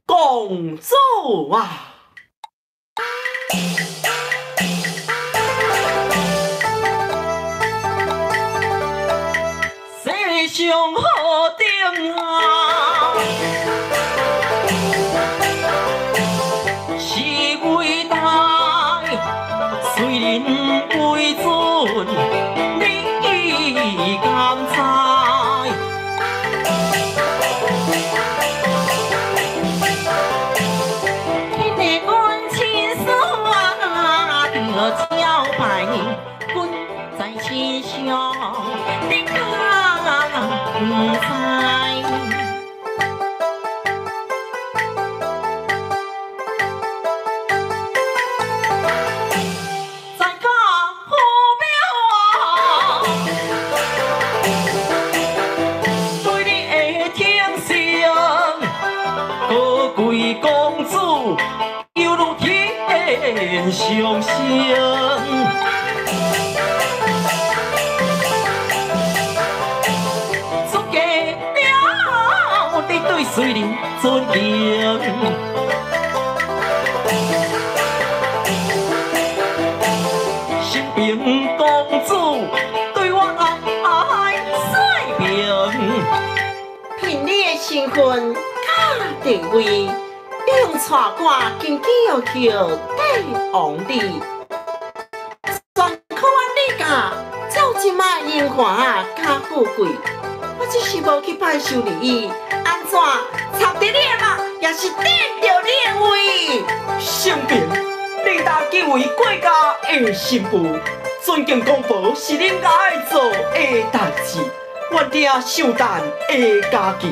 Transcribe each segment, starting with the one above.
公主啊！世上何等啊，是伟大，虽人为尊，你敢知？彼个阮亲师啊，着招牌，君在身上，你敢不知？在家虎庙啊，对你的天性，高贵公主犹如天上星。出嫁了，你对谁人尊敬？新平公主对我爱水平，凭你的身份佮地位，你用带我金鸡玉叶帝王里，全靠阮李家才有这摆荣华佮富贵。我只是无去拜寿而已，按怎插伫你的肉，也是得著你的位？新平，你当今为国家的新妇，尊敬公婆是恁爱做的代志。原定圣诞的假期，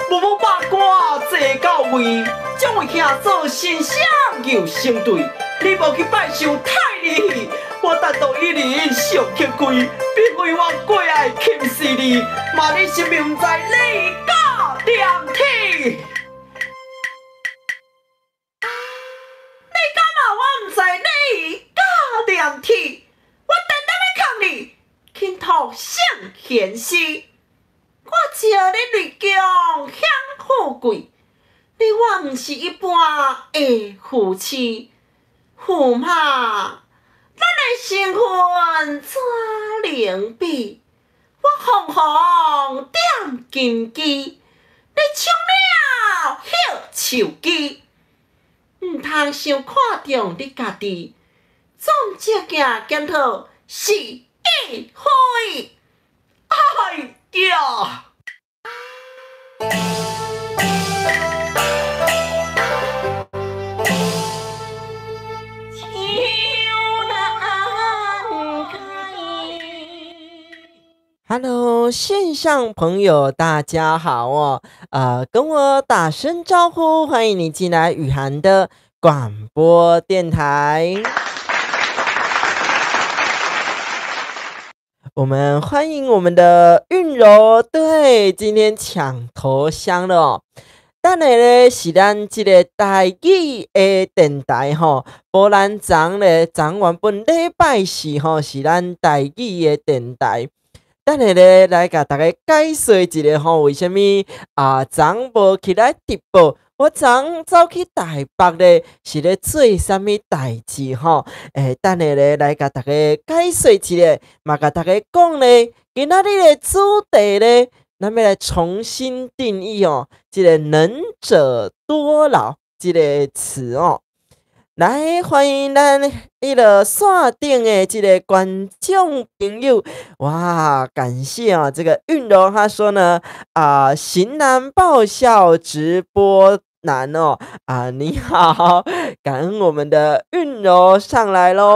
无无把官坐到位，将位兄做新相又成对。你无去拜寿太你，我等到一日上乞贵，并非我过爱轻视你，嘛你是毋知礼教良体。你敢嘛我毋知礼教良体？我单单欲劝你，轻托圣贤师。我招你入宫享富贵，你我毋是一般的夫妻，驸马，咱的身份怎能比？我红红点金枝，你抢了叶树枝，毋通伤看重你家己，总照镜检讨是与非。哎呀！手难开。 Hello，线上朋友，大家好哦！跟我打声招呼，欢迎你进来雨涵的广播电台。我们欢迎我们的韵柔，对，今天抢头香了哦。等下咧是咱这个台语的电台吼，无咱昨咧，昨原本礼拜四吼是咱台语的电台。等下咧来共大家解说一下吼，为啥物啊昨无起来直播？我昨走去台北咧，是咧做啥物代志吼？等下咧来共大家解说一下，嘛共大家讲咧，今仔日的主题咧，咱欲来重新定义哦，这个能者多劳这个词哦。来，欢迎咱彼个线顶的这个观众朋友，哇，感谢啊，这个韵柔他说呢，啊，型男爆笑直播男哦，啊，你好，感恩我们的韵柔上来喽。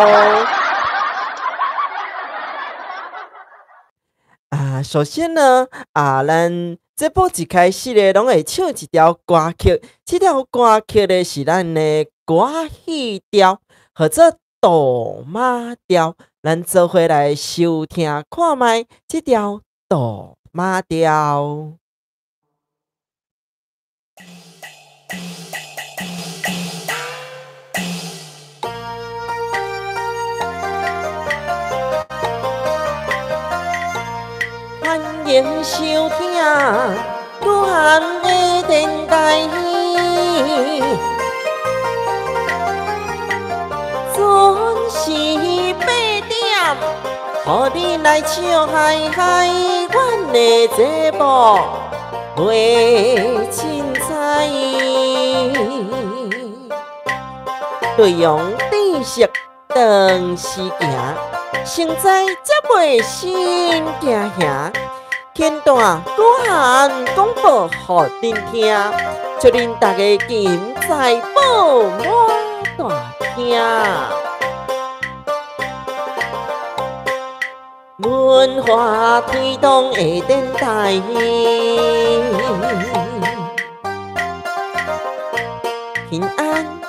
啊，首先呢，啊，咱节目一开始咧，拢会唱一条歌曲，这条歌曲咧是咱的歌戏调，或者杜马调，咱做伙来收听看觅这条杜马调。欢迎收听。語涵的電台，準時八點，予你來笑嗨嗨，阮的節目袂凊彩，內容知識長時行，成知才袂新驚嚇。天大語涵廣播予恁聽，祝恁大家金財寶滿大廳。文化推動的電台，平安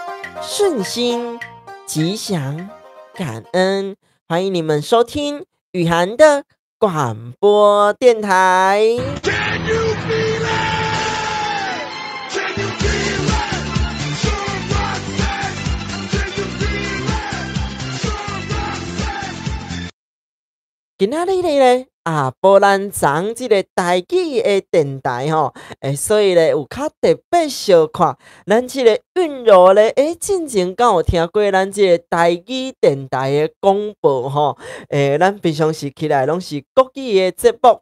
順心吉祥感恩，歡迎你們收聽雨涵的廣播電台。 Can you feel it? Can you feel it? Can you feel it? 今仔日咧啊，無咱昨這个台語的電台吼，所以咧有較特別相看。咱這个韻柔咧，進前敢有聽過咱這个台語電台的廣播吼？咱平常時起來攏是國語的節目，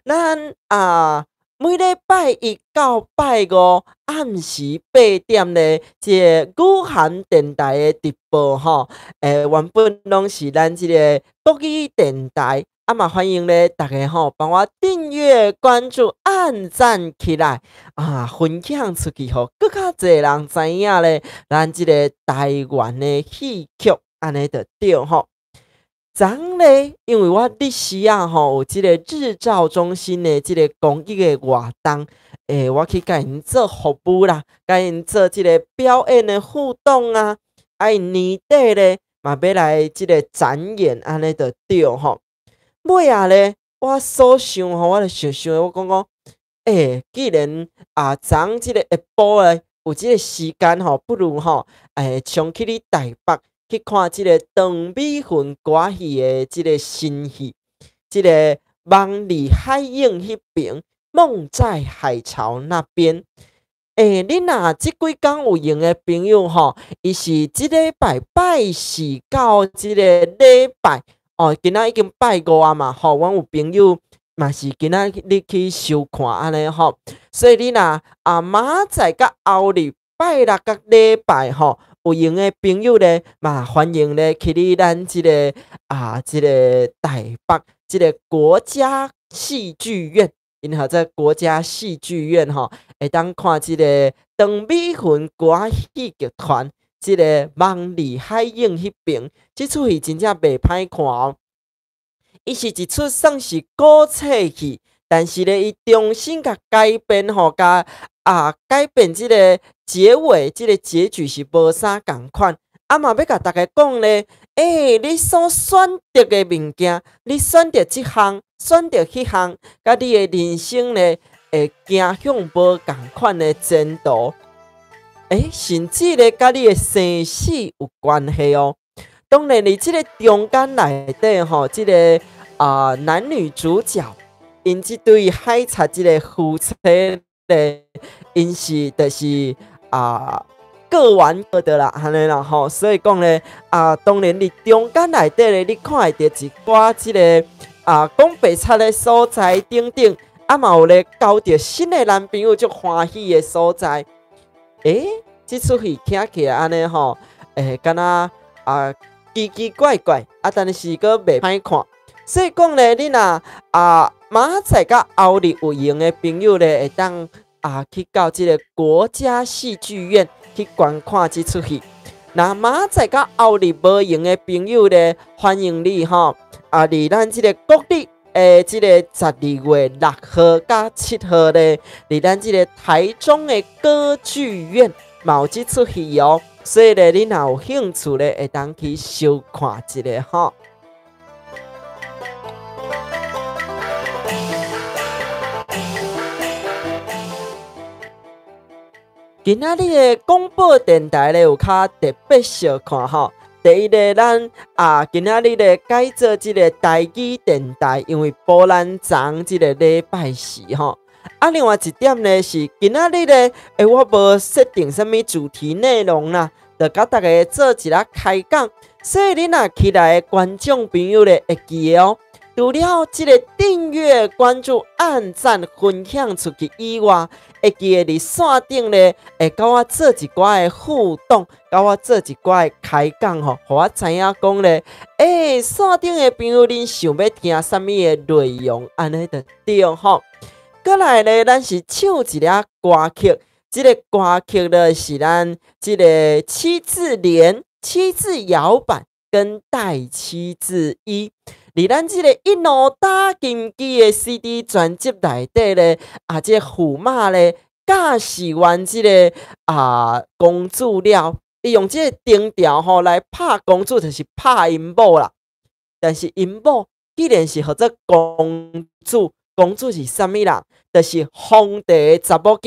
咱啊每禮拜一到拜五暗時八點咧，這个語涵電台的直播吼，原本攏是咱這个國語電台。啊嘛歡迎咧，大家吼幫我訂閱、關注、按讚起來啊，分享出去，予閣較濟人知影咧，咱這个台灣的戲曲按呢就對吼。昨咧，因為我日時啊吼有這個日照中心的這個公益的活動，我去共𪜶做服務啦，共𪜶做這個表演的互動啊，啊𪜶年底咧嘛欲來這個展演，按呢就對吼。尾仔咧，我所想吼，我就想想，我講講，既然啊，昨這個下晡咧有這個時間吼，不如吼，衝去你台北去看這個陳美雲歌戲的這個新戲，這個夢佇海湧彼邊，夢在海潮那邊。恁若這幾工有閒的朋友吼，伊是這禮拜拜四到這個禮拜。哦，今仔已經拜五啊嘛，吼，阮有朋友嘛是今仔日去收看按呢吼，所以你若啊明仔載佮後日拜六佮禮拜吼，有閒的朋友咧，嘛歡迎咧去你咱這个啊這个台北這个國家戲劇院，𪜶號做國家戲劇院吼，會當看這个陳美雲歌戲劇團。這个夢佇海湧彼邊，這齣戲真正袂歹看哦。伊是一齣算是古册戲，但是咧，伊重新共改編吼，共啊改變這个結尾，這个結局是無啥仝款。啊嘛欲共大家講咧，你所選擇的物件，你選擇這項，選擇彼項，佮你的人生咧會行向無仝款的前途。甚至咧，佮你的生死有關係哦。當然，佇這个中間內底吼，這个啊男女主角，𪜶這對海賊這个夫妻咧，𪜶是就是啊各玩各的啦，按呢啦吼。所以講咧，啊，當然佇中間內底咧，你看會著一寡這个啊講白賊的所在等等，啊嘛有咧交著新的男朋友足歡喜的所在。這齣戲聽起來按呢吼，敢若啊奇奇怪怪，啊，但是閣袂歹看。所以講咧，你若啊明仔載佮後日有閒的朋友咧，會當啊去到這个國家戲劇院去觀看這齣戲。若明仔載佮後日無閒的朋友咧，歡迎你吼啊，佇咱這個國立這个12月6號佮7號咧，佇咱這个台中的歌劇院嘛有這齣戲哦，所以咧，你若有興趣咧，會當去收看一下吼。今仔日的廣播電台咧有較特別相看吼。第一个，咱啊今仔日咧改做這个台語電台，因為波蘭昨這个禮拜四吼，啊，另外一點咧是今仔日咧，我無設定啥物主題內容啦，就佮大家做一下開講。所以恁若起來的觀眾朋友咧，會記得哦。除了這個訂閱、關注、按讚、分享出去以外，會記得佇線頂咧，會佮我做一寡的互動，佮我做一寡的開講吼，予我知影講咧，線頂的朋友恁想欲聽啥物的內容，按呢就對吼。過來咧，咱是唱一个歌曲，這個歌曲咧是咱這個七字連、七字搖擺跟帶七字衣。佇咱這個一路打金枝的 CD 專輯內底咧，這個駙馬咧駕駛完這個公主了，伊用這個長條吼來拍公主，就是拍𪜶某啦。但是𪜶某既然是號做公主，公主是啥物人？就是皇帝的查某囝。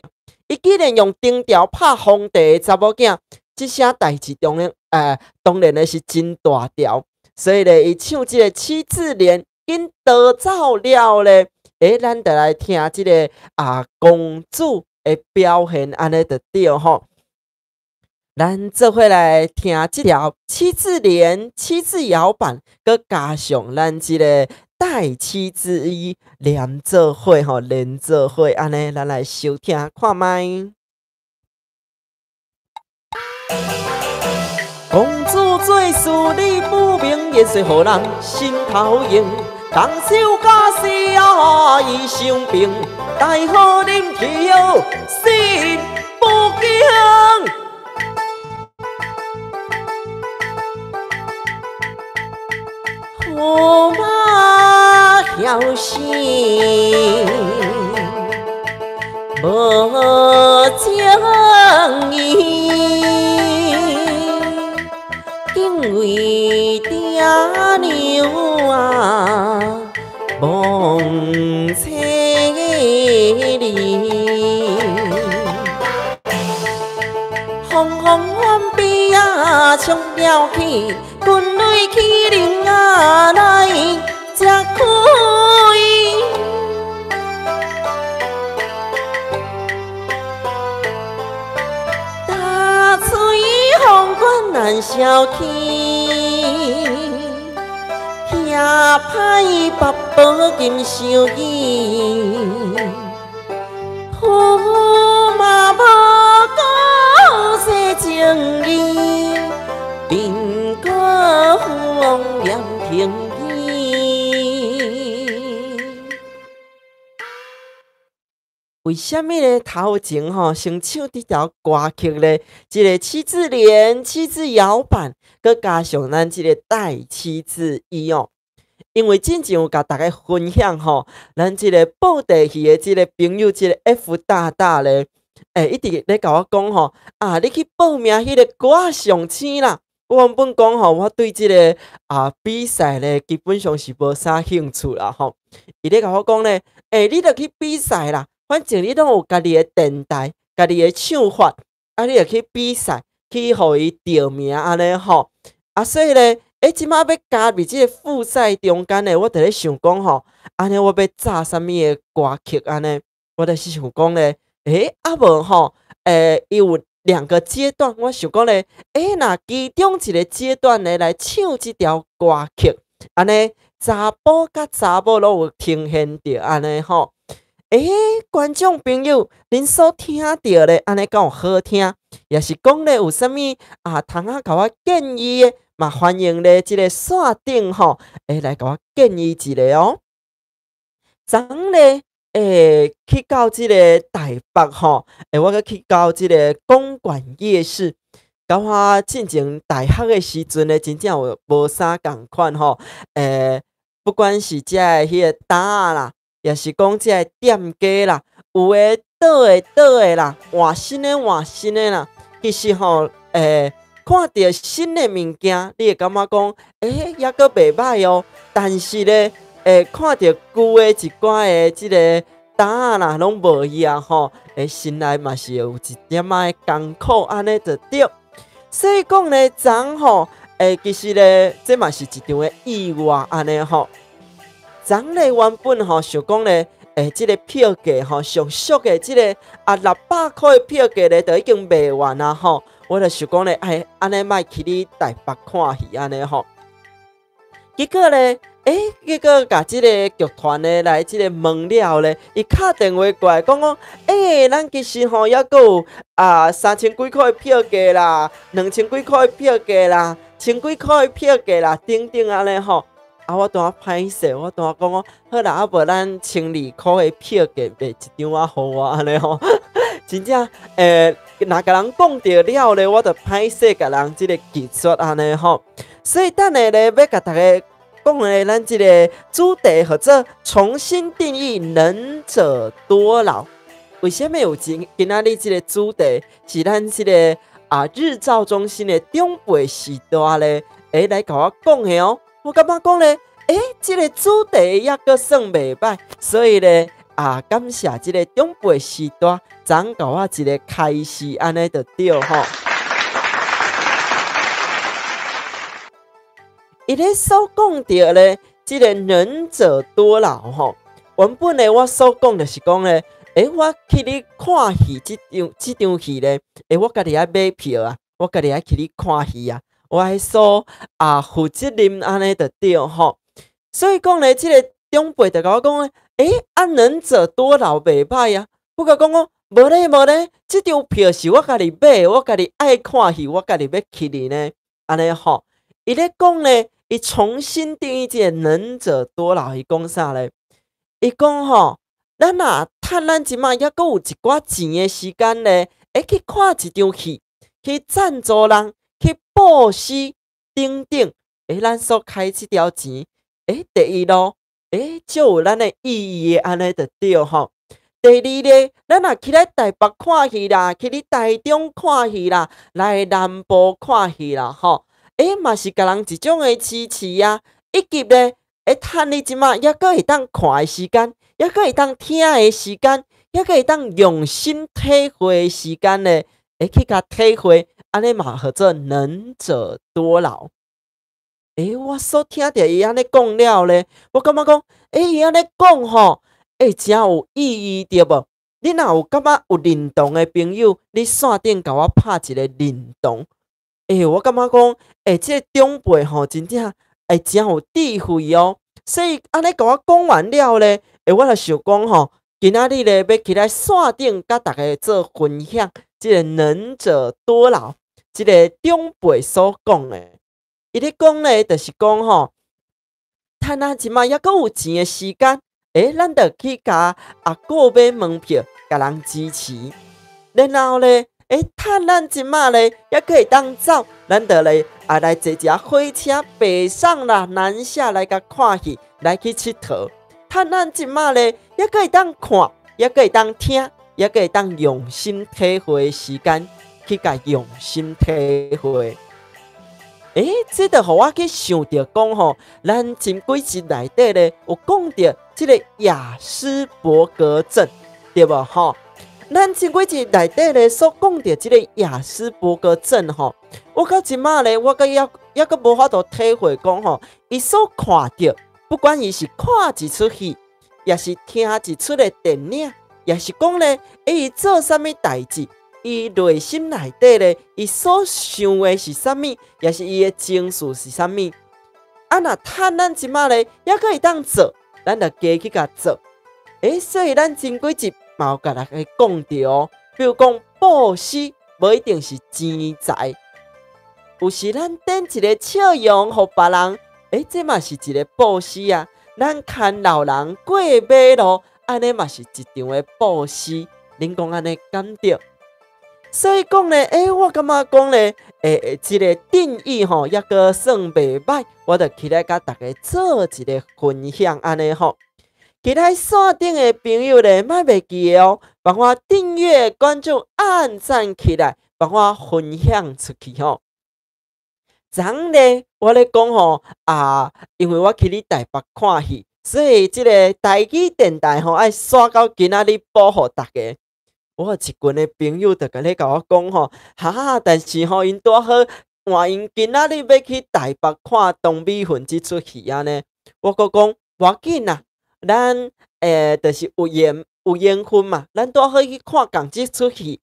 伊既然用長條拍皇帝的查某囝，這聲代誌當然，當然咧是真大條。所以咧，伊唱這個七字連，緊逃走了咧，咱就來聽這個公主的表現，按呢就對吼。咱做伙來聽這條七字連、七字搖擺，閣加上咱這個帶七字衣連做伙吼，連做伙按呢，咱來收聽看覓。公主做事理不明，言說予人心頭硬。動手駕駛啊，伊傷病，大好恁跳心不驚。駙馬曉死，無情義。敬為爹娘啊，望千里。風風遠飛啊，衝了去，軍雷起靈啊來食開。大嘴風管難消去，遐歹八寶金相依，駙馬無辜世情義，貧國富翁嚴廷義。為啥物咧？頭前吼先唱這條歌曲咧？這個七字連、七字搖擺，閣加上咱這個帶七字衣哦。因為之前有共大家分享吼，咱這個布袋戲的這個朋友，這個 F 大大咧，一直咧共我講吼，你去報名彼個歌上星啦。我原本講吼，我對這個比賽咧，基本上是無啥興趣啦吼。伊咧共我講咧，你著去比賽啦。反正你攏有家己的電台，家己的唱法，你就去比賽，去予伊著名按呢吼。所以咧，這擺欲加入這個複賽中間咧，我就咧想講吼，按呢我欲炸啥物的歌曲按呢？我就是想講咧，無吼，伊有兩個階段，我想講咧，若其中一個階段咧來唱這條歌曲，按呢查埔佮查某攏有呈現著按呢吼。觀眾朋友，恁所聽著咧，按呢敢有好聽？也是講咧有啥物通啊，共我建議的，嘛歡迎咧這個線頂吼，來共我建議一下哦。昨昏咧，去到這個台北吼，我閣去到這個公館夜市，佮我進前大學的時陣咧，真正有無啥仝款吼。不管是遮的彼個擔仔啦。也是講這个店家啦，有的倒的倒的啦，換新的換新的啦。其實吼，看著新的物件，你會感覺講，猶閣袂䆀哦。但是咧，看著舊的一寡的這個擔仔啦，攏無去啊吼，心內嘛是有一點仔的艱苦，按呢就對。所以講咧，昨吼，其實咧，這嘛是一場的意外，按呢吼。昨咧原本吼想講咧，這个票價吼，上俗的這个啊600箍的票價咧，就已經賣完啊吼。我就想講咧，哎，按呢莫去你台北看戲按呢吼。結果咧，結果共這个劇團咧來這個問了咧，伊敲電話過來講講，咱其實吼猶閣有啊3000幾箍的票價啦，2000幾箍的票價啦，千幾箍的票價啦，等等按呢吼。啊，我拄仔歹勢，我拄仔講講，好啦，啊無咱1200箍的票價賣一張仔予我按呢吼。真正若共人講著了咧，我就歹勢共人這個拒絕按呢吼。所以等下咧，欲共大家講的咱這个主題號做重新定義能者多勞。為啥物有今今仔日這个主題是咱這个啊日照中心的長輩時代咧，來共我講的哦。我感覺講咧，這个主題猶閣算袂䆀，所以咧啊，感謝這个長輩時代，昨昏共我一个開示按呢就對吼。伊咧所講著咧，這个能者多勞吼。原本咧，我所講就是講咧，我去你看戲這場這場戲咧，我家己愛買票啊，我家己愛去你看戲啊，我愛所啊負責任按呢就對吼。所以講咧，這个長輩就共我講咧，啊能者多勞袂歹啊。我共講講，無咧無咧，這張票是我家己買，我家己愛看戲，我家己欲去哩呢，按呢吼。伊咧講咧，伊重新定義這个能者多勞，伊講啥咧？伊講吼，咱若趁咱這馬猶閣有一寡錢的時間咧，去看一場戲，去贊助人，去布施等等，咱所開這條錢，第一咯，足有咱的意義的，按呢就對吼。第二咧，咱若去來台北看戲啦，去咧台中看戲啦，來南部看戲啦，吼。嘛是共人一種的支持啊，以及咧，趁你這馬猶閣會當看的時間，猶閣會當聽的時間，猶閣會當用心體會的時間咧，去共體會，按呢嘛號做能者多勞。我所聽著伊按呢講了咧，我感覺講，伊按呢講吼，誠有意義對無？你若有感覺有認同的朋友，你線頂共我拍一個認同。我感覺講，這個長輩吼，真正誠有智慧哦。所以按呢共我講完了咧，我就想講吼，今仔日咧欲起來線頂佮大家做分享，這个能者多勞，這个長輩所講的，伊咧講咧，就是講吼，趁咱這馬猶閣有錢的時間，咱就去共啊購買門票，共人支持，然後咧，趁咱這馬咧，猶閣會當走，咱就咧啊來坐一下火車北上啦、南下來共看戲，來去𨑨迌。趁咱這馬咧，猶閣會當看，猶閣會當聽，猶閣會當用心體會的時間，去共用心體會。這就予我去想著講吼，咱前幾集內底咧有講著這个亞斯伯格症，對無吼？咱前幾集內底咧所講著這个亞斯伯格症吼，我到這馬咧，我閣猶閣無法度體會講吼，伊所看著，不管伊是看一齣戲，抑是聽一齣的電影，抑是講咧，伊做啥物代誌，伊內心內底咧，伊所想的是啥物，抑是伊的情緒是啥物？啊，若趁咱這馬咧，猶閣會當做，咱就加去共做。所以咱前幾集嘛有共大家講著哦，比如講布施，無一定是錢財，有時咱展一个笑容予別人，這嘛是一个布施啊。咱牽老人過馬路，按呢嘛是一場的布施。恁講按呢敢對？所以講咧，我感覺講咧，這个定義吼，猶閣算袂䆀，我就起來共大家做一个分享，按呢吼。其他線頂的朋友咧，莫袂記得哦，幫我訂閱、關注、按讚起來，幫我分享出去吼。昨昏咧，我咧講吼啊，因為我去咧台北看戲，所以這个台語電台吼愛煞到今仔日播予大家。我有一群的朋友就共咧共我講吼，哈，但是吼，𪜶拄好換𪜶今仔日欲去台北看唐美雲這齣戲按呢，我閣講無要緊啦，咱就是有緣有緣分嘛，咱拄好去看仝這齣戲，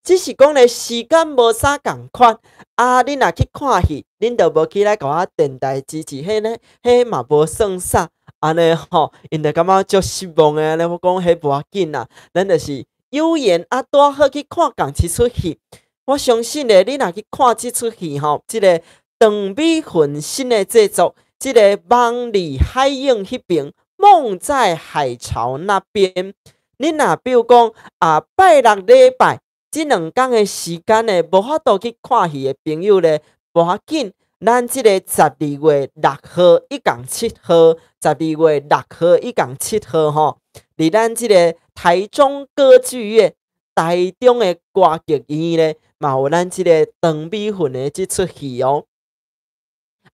只是講咧時間無啥仝款。啊，恁若去看戲，恁就無起來共我電台支持，彼呢，彼嘛無算啥，按呢吼，𪜶就感覺足失望的按呢。我講彼無要緊啦，咱就是有緣啊，拄好去看仝這齣戲。我相信咧，你若去看這齣戲吼，這个陳美雲新的製作，這个夢佇海湧彼邊，夢在海潮那邊。恁若比如講啊，拜六禮拜這兩工的時間呢，無法度去看戲的朋友咧，無要緊，咱這個十二月六號一共七號，十二月六號一共七號吼，佇咱這个台中歌劇院、台中的歌劇院咧，嘛有咱這个陳美雲的這齣戲哦。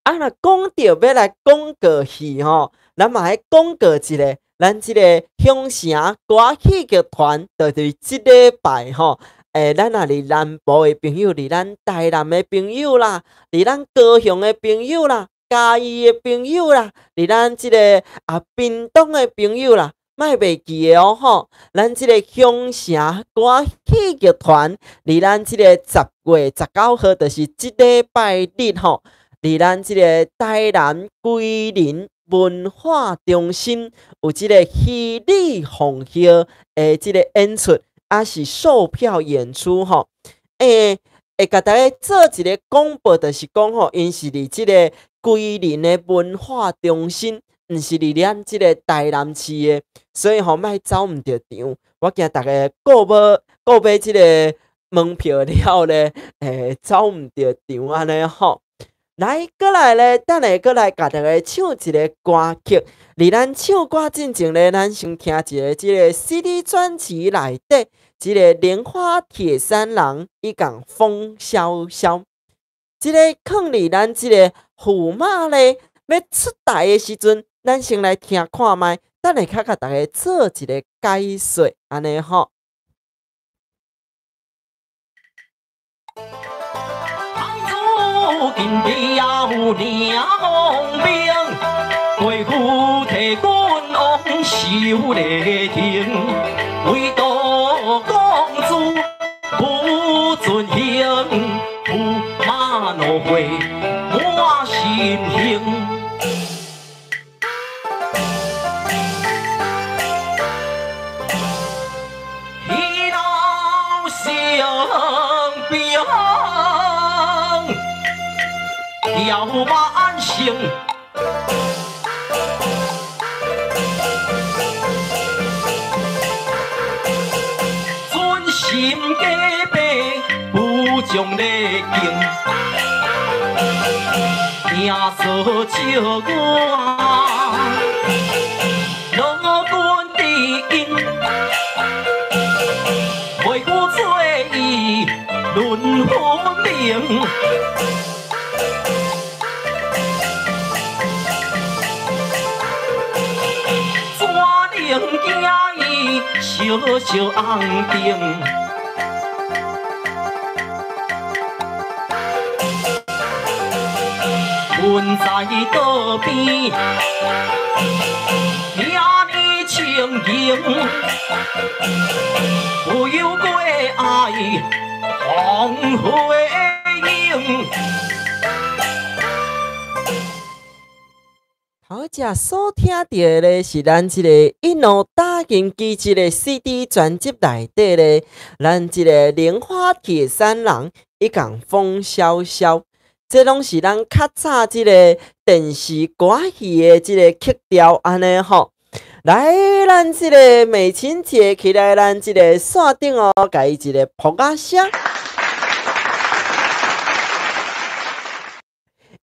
啊，若講著欲來廣告戲吼，咱嘛愛廣告一下，咱這個鄉城歌戲劇團，就佇這禮拜吼，咱若佇南部的朋友，佇咱台南的朋友啦，佇咱高雄的朋友啦，嘉義的朋友啦，佇咱這個啊屏東的朋友啦，莫袂記的哦吼，咱這個鄉城歌戲劇團，佇咱這個10月19號，就是這禮拜日吼，佇咱這個台南歸仁文化中心有這個虛擬鳳葉的這個演出，抑是售票演出吼。會共大家做一个廣播，就是講吼，𪜶是佇這個歸仁的文化中心，毋是佇咱這個台南市的，所以吼莫走毋著場。我驚逐家購買這個門票了咧，走毋著場按呢吼。來，閣來咧，等下閣來共大家唱一个歌曲。佇咱唱歌進前咧，咱先聽一个這个 CD 專輯內底，這个蓮花鐵三郎伊共風蕭蕭。這个囥佇咱這个駙馬咧欲出台的時陣，咱先來聽看覓，等下較共大家做一个解說，按呢吼。金表领兵，贵妇替君王守礼亭，唯独公主不准行，駙马怒火满心胸。喜闹相兵。要万成，存心计白不将礼敬，听说笑我罗君知音，袂负做伊论分明。惊伊小小红灯，阮在桌边，遐呢情形，不由过爱风花影。头才所聽著的咧，是咱這個一路打金機這个 CD 專輯內底咧，咱這個蓮花鐵三郎伊共風蕭蕭，這攏是咱較早這個電視歌戲的這个曲調按呢吼。來，咱這个美琴姐起來，咱這个線頂哦，共伊一个噗仔聲。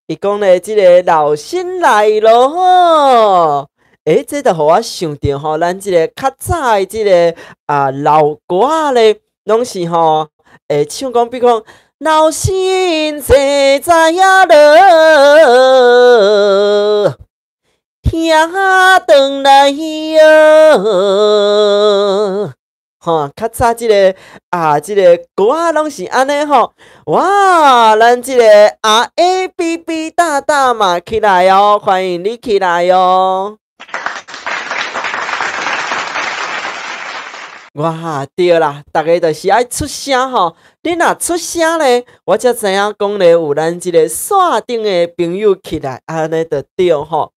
伊講咧，這个老生來囉吼，這就予我想著吼，咱這个較早的這个啊老歌咧，攏是吼會唱講，比如講老身坐在遐囉，聽轉來喲。吼，較早這个啊，這个歌仔攏是按呢吼，哇，咱這個 R A B B 大大嘛起來哦，歡迎你起來哦。哇，對啦，逐家就是愛出聲吼。你若出聲咧，我才知影講咧有咱這個線頂的朋友起來，按呢就對吼。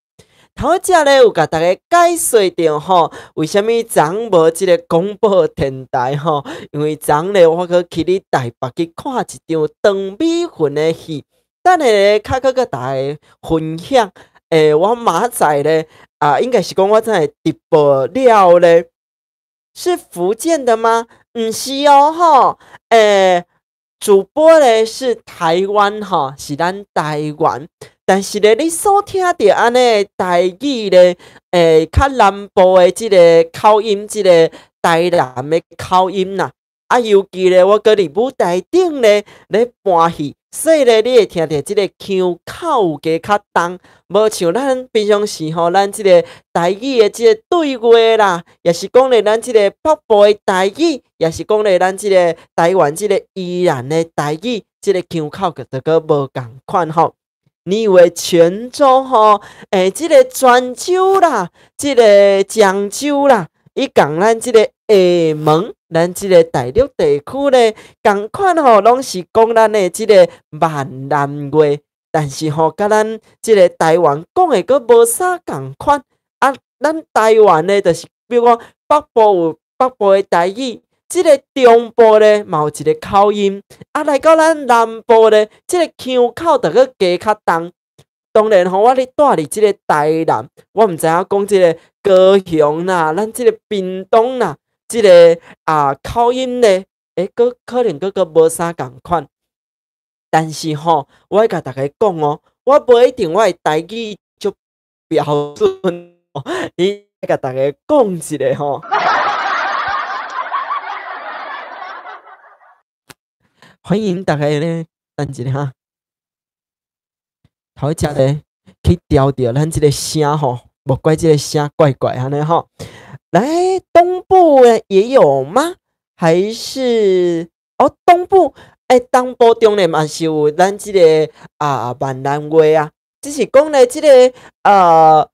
頭一咧有共逐家解說著吼，為啥物昨無這個廣播電台吼？因為昨咧我閣去咧台北去看一場張美雲的戲，等下咧較閣佮逐家分享。我明仔咧啊，應該是講我昨下直播了咧，是福建的嗎？毋是哦，吼，主播咧是台灣吼，是咱台灣。但是咧，你所聽著按呢台語咧，較南部的這个口音，這个台南的口音啦。啊，尤其咧，我閣佇舞台頂咧咧搬戲，所以咧，你會聽著這个腔口有加較重，無像咱平常時吼，咱這个台語的這个對話啦，抑是講咧咱這个北部的台語，抑是講咧咱這个台灣這个宜蘭的台語，這个腔口就閣無仝款吼。你以為泉州吼，這个泉州啦，這个漳州啦，伊仝咱這個廈門，咱這个大陸地區咧，仝款吼，攏是講咱的這个閩南話，但是吼，佮咱這个台灣講的閣無啥仝款。啊，咱台灣咧，就是比如講北部有北部的台語。這个中部咧嘛有一个口音，啊，來到咱南部咧，這个腔口就閣加較重。當然吼，我咧住佇這个台南，我毋知影講這个高雄啦，咱這个屏東啦，這个啊口音咧，閣可能閣閣無啥仝款。但是吼，我愛共逐家講哦，我無一定我的台語足標準，你共逐家講一下吼。歡迎逐家咧，等一下哈，頭一隻咧去調著咱這个聲吼，莫怪這个聲怪怪按呢吼。來，東部也有嗎？還是哦，東部東部當然嘛是有咱這个啊閩南話啊，只是講咧這个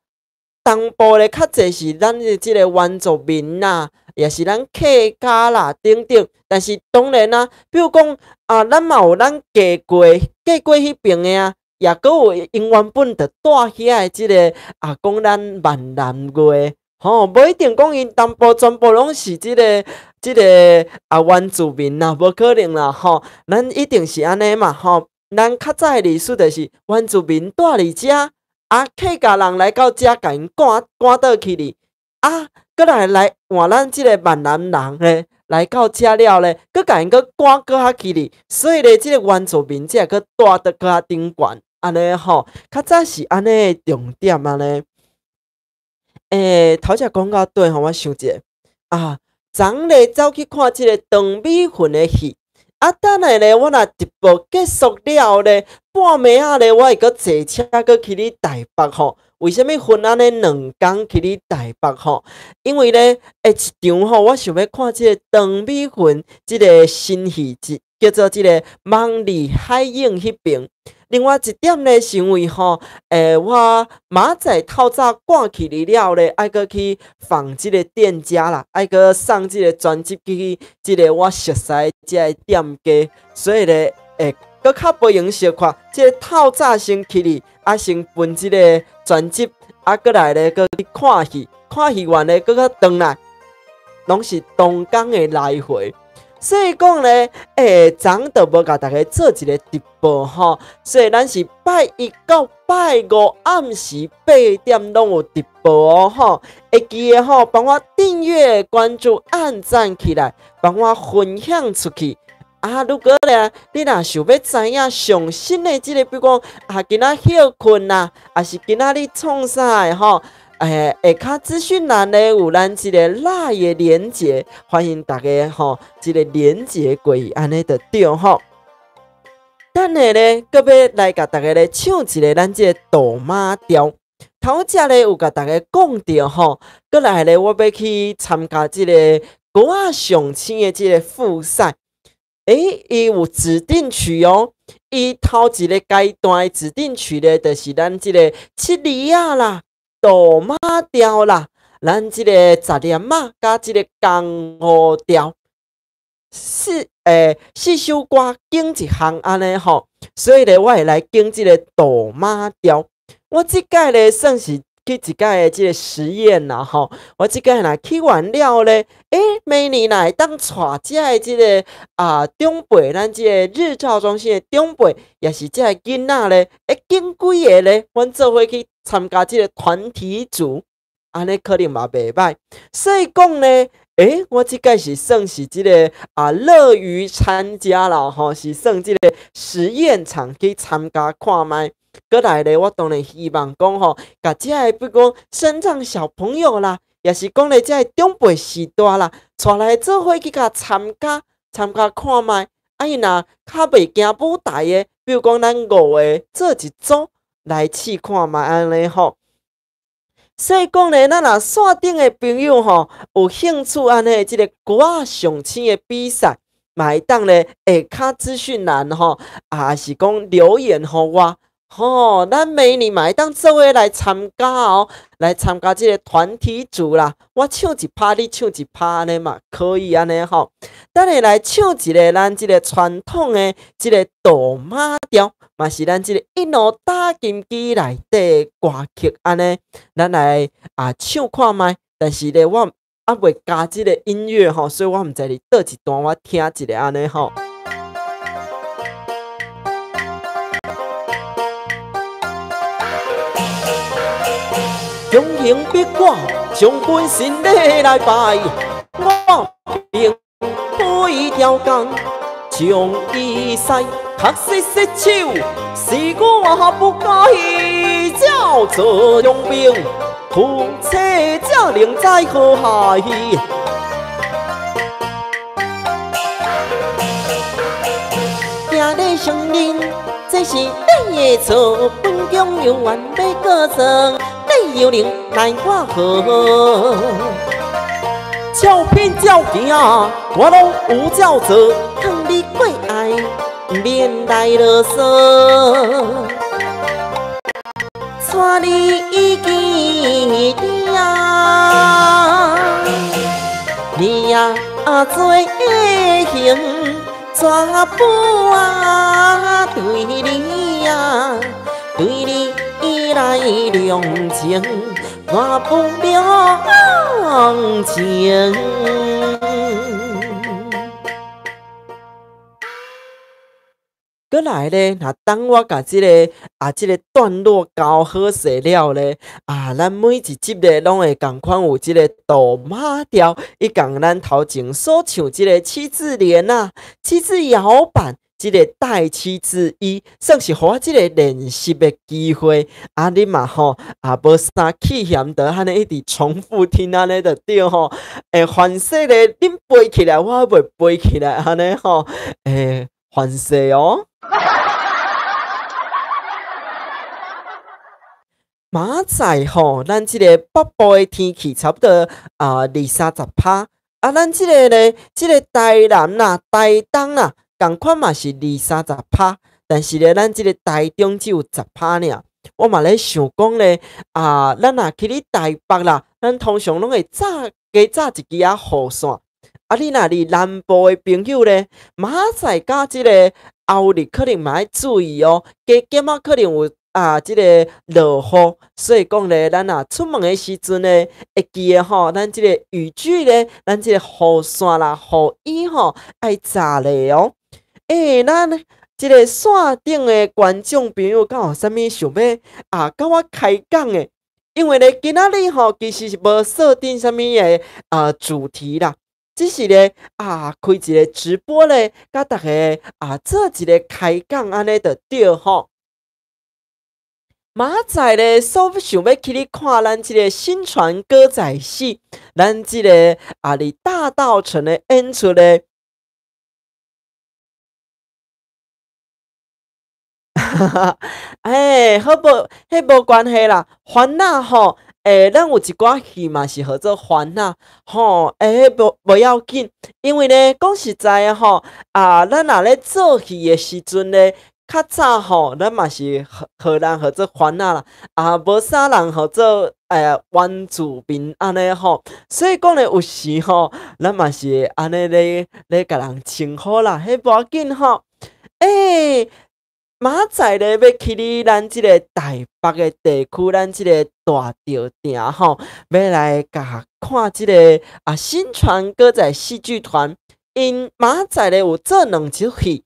東部咧較濟是咱的這个原住民啦，也是咱客家啦等等。但是當然啦，比如講啊，咱嘛有咱嫁過彼邊的啊，也閣有𪜶原本就住遐的這个啊，講咱閩南話，吼，無一定講𪜶東部全部攏是這个這个啊原住民啦，無可能啦，吼，咱一定是按呢嘛，吼，咱較早的歷史就是原住民住佇遮，啊，客家人來到遮，共𪜶趕趕倒去哩，啊，閣來來換咱這个閩南人咧。來到遮了咧，閣共𪜶閣趕閣較去哩，所以咧，這个原住民才會閣住得閣較頂懸，按呢吼，較早是按呢重點按呢。頭才講到底吼，我想一下啊，昨咧走去看這个張美雲的戲，啊，等下咧，我若直播結束了咧，半暝仔咧，我會閣坐車閣去咧台北吼。為啥物分按呢兩工去咧台北吼？因為咧，一場吼，我想欲看這个張美雲這个新戲，叫做這个《梦裡海影》彼邊。另外一點咧，是因為吼，我明仔載透早趕去了咧，愛閣去訪這个店家啦，愛閣送這个專輯去這个我熟似的這个店家，所以咧，閣較無閒相看，這个透早先去哩，啊，先分這个專輯，啊，閣來咧，閣去看戲，看戲完咧，閣閣轉來，攏是同工的來回。所以講咧，昨就無共逐家做一个直播吼，所以咱是拜一到拜五暗時8點攏有直播哦吼。會記得吼，幫我訂閱、關注、按讚起來，幫我分享出去。啊，如果咧，你若想欲知影上新的這个，比如講啊，今仔歇睏啦，抑是今仔日創啥的吼？下跤資訊欄咧有咱這个 LINE 的連結，歡迎大家吼，這个連結過去，按呢就對吼。等下咧，閣欲來共逐家咧唱一个咱這个杜馬調。頭才咧有共逐家講著吼，閣來咧我欲去參加這个歌仔上星的這个複賽。伊有指定曲哦，伊頭一个階段的指定曲咧，就是咱這个七里仔啦。杜馬調啦，咱這个雜念仔佮這个江湖調四首歌揀一項按呢吼，所以咧我會來揀這个杜馬調。我這擺咧算是去一擺的這个實驗啦吼，我這擺若去完了咧，明年若會當帶遮的這个長輩，咱這个日照中心的長輩，也是遮的囡仔咧，揀幾个咧，阮做伙去參加這个團體組，按呢可能嘛袂䆀。所以講咧，我這擺是算是這个樂於參加啦吼，是算這个實驗場去參加看覓。閣來咧，我當然希望講吼，共遮的比如講身障小朋友啦，也是講咧遮的長輩序大啦，帶來做伙去共參加參加看覓。𪜶若較袂驚舞台的，比如講咱五个做一組來試看覓按呢吼。所以講咧，咱若線頂的朋友吼有興趣按呢這个歌仔上星的比賽，嘛會當咧下跤資訊欄吼，抑是講留言予我。吼，咱明年嘛會當做伙來參加哦，來參加這个團體組啦。我唱一拍，你唱一拍，按呢嘛可以按呢吼。等下來唱一个咱這个傳統的這个杜馬調，嘛是咱這个一路打金枝內底的歌曲按呢，咱來唱看覓。但是咧，我猶未加這个音樂吼，所以我毋知佇佗一段，我聽一下按呢吼。強行逼我將本身禮來拜，我並非刁工，將伊使確實失手，是我不該照做用兵，夫妻才能知好害。今日承認這是你的錯，本宮猶原欲告狀。你有能奈我何？照片照镜，我攏有照做，劝你过爱，免来啰嗦。带你见爹，你也做行，怎不对你啊？对你。来量情，我不量情。閣來咧，若當我共這个段落交好勢了咧，咱每一集咧攏會仝款有這个杜馬調，伊共咱頭前所唱這个七字聯啊，七字搖板。這个帶七字一，算是予我這个練習的機會。你嘛吼，無啥氣嫌的，按呢一直重複聽按呢就對吼。凡勢咧，恁背起來，我猶袂背起來，按呢吼。凡勢哦。明仔載吼，咱這个北部的天氣差不多20-30%。咱這个咧，這个台南啦、台東啦。仝款嘛是20-30%，但是咧，咱這个台中只有10%爾。我嘛咧想講咧，咱若去咧台北啦，咱通常攏會紮加紮一支仔雨傘。你若佇南部的朋友咧，明仔載佮這个後日可能嘛愛注意哦，加減仔可能有這个落雨，所以講咧，咱若出門的時陣咧，會記得吼，咱這个雨具咧，咱這个雨傘啦、雨衣吼，愛紮咧哦。咱這个線頂的觀眾朋友，敢有啥物想欲佮我開講的？因為咧，今仔日吼，其實是無設定啥物的主題啦，只是咧開一個直播咧，佮大家做一個開講按呢就對吼。明仔載咧，所想欲去咧看咱這个新傳歌仔戲，咱這个佇大稻埕的演出咧。好無，彼無關係啦，煩惱吼，咱有一寡戲嘛是號做煩惱吼，彼無要緊，因為咧講實在的吼，咱若咧做戲的時陣咧，較早吼，咱嘛是予人號做煩惱啦，無啥人號做原住民按呢吼，所以講咧有時吼，咱嘛是會按呢咧咧共人稱呼啦，彼無要緊吼。欸，明仔載咧欲去哩咱這个台北的地區，咱這个大稻埕吼，欲來共看這个啊新傳歌仔戲劇團，𪜶明仔載咧有做兩齣戲，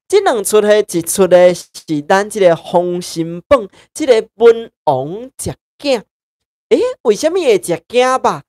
這兩齣戲一齣咧是咱這个封神榜，這个文王食囝。欸，為啥物會食囝肉？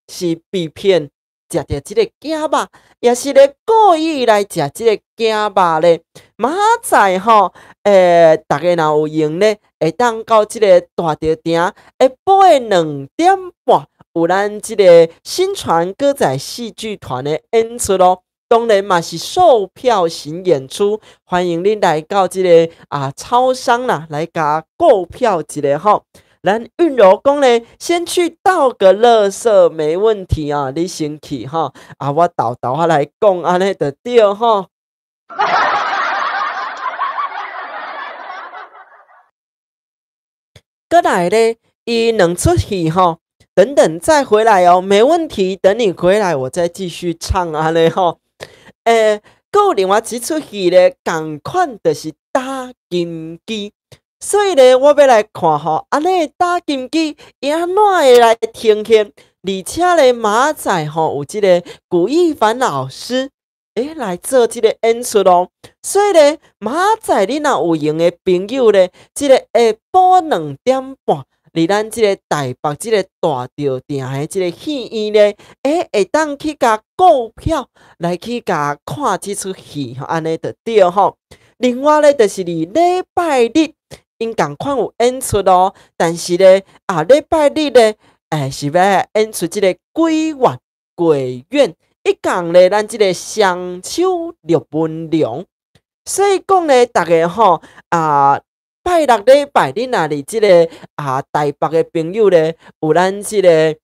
是被騙食著這个囝肉，抑是咧故意來食這个囝肉咧？明仔載吼，逐家若有閒咧，會當到這个大稻埕下晡的2點半，有咱這个新傳歌仔戲劇團的演出咯。當然嘛是售票型演出，歡迎恁來到這个啊超商啦，來共購票一下吼。咱韻柔講咧，先去倒個垃圾沒問題啊，你先去吼，啊我沓沓仔來講按呢就對吼。閣來咧，伊兩齣戲吼，等等再回來哦，沒問題，等你回來我再繼續唱按呢吼。閣有另外一齣戲咧，仝款就是打金枝。所以咧，我欲來看吼，按呢打金枝伊按怎會來呈現？而且咧，明仔載吼有這个古一凡老師，來做這个演出咯。所以咧，明仔載你若有閒的朋友咧，這个下晡2點半，佇咱這个台北這个大稻埕的這个戲院咧，會當去共購票來去共看這齣戲，按呢就對吼。另外咧，就是佇禮拜日。𪜶仝款有演出咯，但是咧啊，禮拜日咧，是欲演出這个鬼願鬼願，一共咧，咱這个雙手陸文龍，所以講咧，逐家吼啊，拜六禮拜你若佇這个啊台北的朋友咧，有咱這个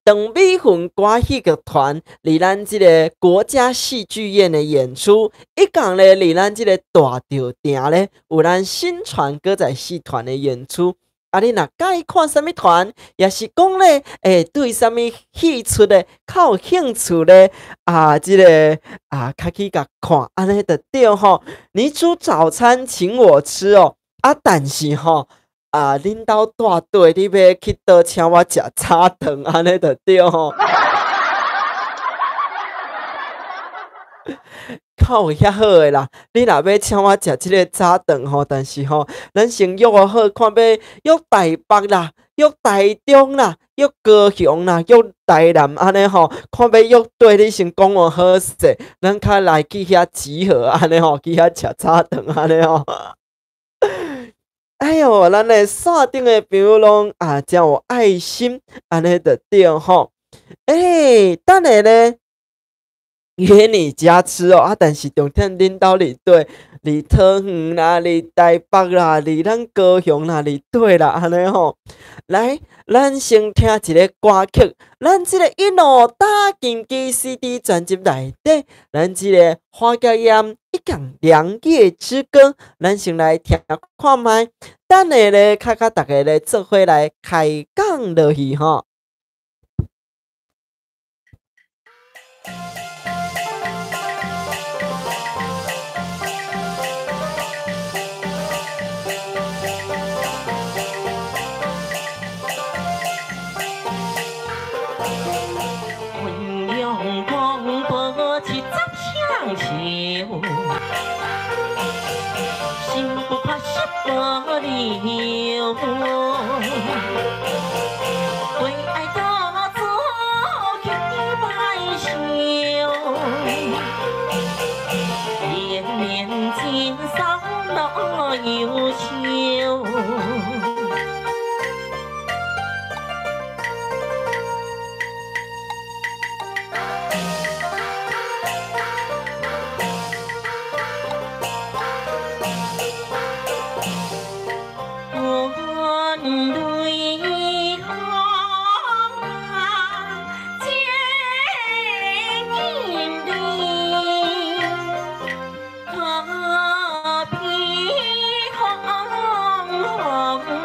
陳美雲歌戲劇團佇咱這个國家戲劇院的演出，一共咧佇咱這個大稻埕咧有咱新傳歌仔戲團的演出。啊，你若佮意看啥物團，抑是講咧，對啥物戲出咧較有興趣咧，啊，這个啊，較去共看，按呢就對吼。你煮早餐請我吃哦，啊，但是吼。啊，恁兜帶隊，你欲去佗請我食早頓，按呢就對吼。較有遐好的啦，你若欲請我食這个早頓吼，但是吼，咱先約好，看欲約台北啦，約台中啦，約高雄啦，約台南按呢吼，看欲約佗，你先講予好勢，咱較來去遐集合按呢吼，去遐食早頓按呢吼。哎喲，咱的線頂的朋友攏啊，誠有愛心，按呢就對吼。等下咧，約你家吃哦，啊，但是重點恁兜佇佗，佇桃園啦，佇台北啦，佇咱高雄啦，佇佗啦，按呢吼。來，咱先聽一个歌曲，咱這个一路打金枝 CD 專輯內底，咱這个花甲煙一講兩夜之歌，咱先來聽看覓。等下咧，較較逐家咧做伙來開講落去吼。何必红红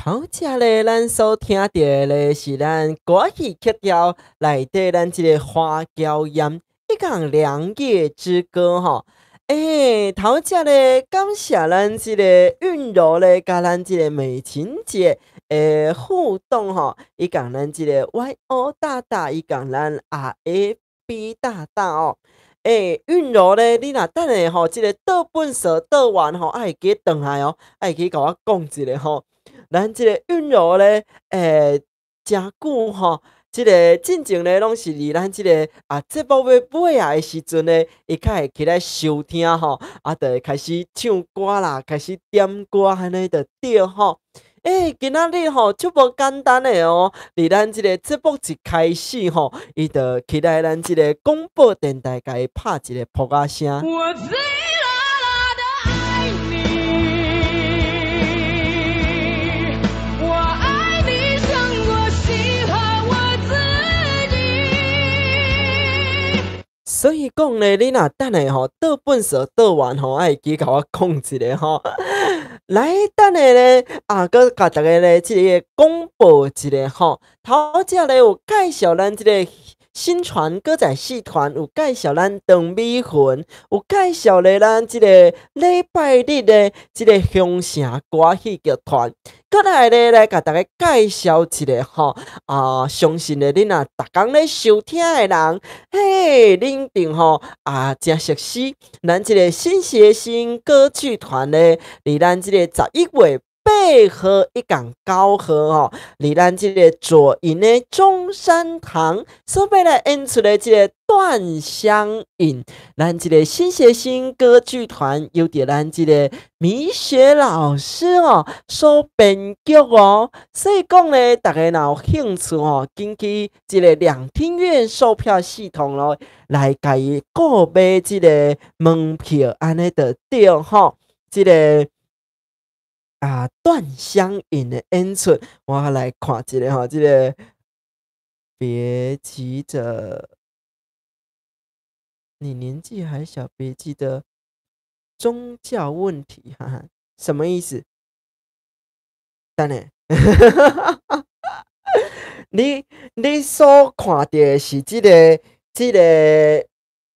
頭才咧，咱所聽著的咧是咱歌仔戲曲調內底咱這个花嬌艷，伊講良夜之歌吼。欸，頭才咧感謝咱這个韻柔咧，佮咱這个美琴姐的互動吼，伊講咱這个 YO 大大，伊講咱 RAB 大大哦。欸，韻柔咧，你若等下吼，這个倒糞埽倒完吼，愛會記轉來哦，愛會記共我講一下吼。咱這个韻柔咧，欸，誠久吼，這个進前咧，攏是佇咱這个啊節目欲尾仔的時陣咧，伊較會起來收聽吼，啊，就會開始唱歌啦，開始點歌按呢就對吼。欸，今仔日吼足無簡單的哦，佇咱這个節目一開始吼，伊就起來咱這个廣播電台，共伊拍一个噗仔聲。我醉啦啦的愛你，我愛你勝過喜歡我自己。所以講咧，你若等下吼倒糞埽倒完吼，愛記共我講一下吼。來，等下咧，啊，閣共大家咧，這个廣播一下吼。頭才咧有介紹咱這个新傳歌仔戲團，有介紹咱張美雲，有介紹咧咱這個禮拜日的這个鄉城歌戲劇團。閣來咧，來共大家介紹一下吼，啊，相信咧，恁若逐工咧收聽的人，嘿，恁定吼啊，誠熟悉咱這个新協新歌劇團咧，佇咱這個11月8號一共9號吼，佇咱這个左營的中山堂所欲來演出的這个斷相引，咱這个新協新歌劇團由著咱這个米雪老師哦所編劇哦，所以講咧，大家若有興趣哦，緊去這个兩廳院售票系統咯，來共伊購買這个門票，按呢就對吼，這个。啊，斷相引的演出，我來看一下吼，這个別急著，你年紀還小，別記得宗教問題，哈哈，什麼意思？等下，你所看著的是這个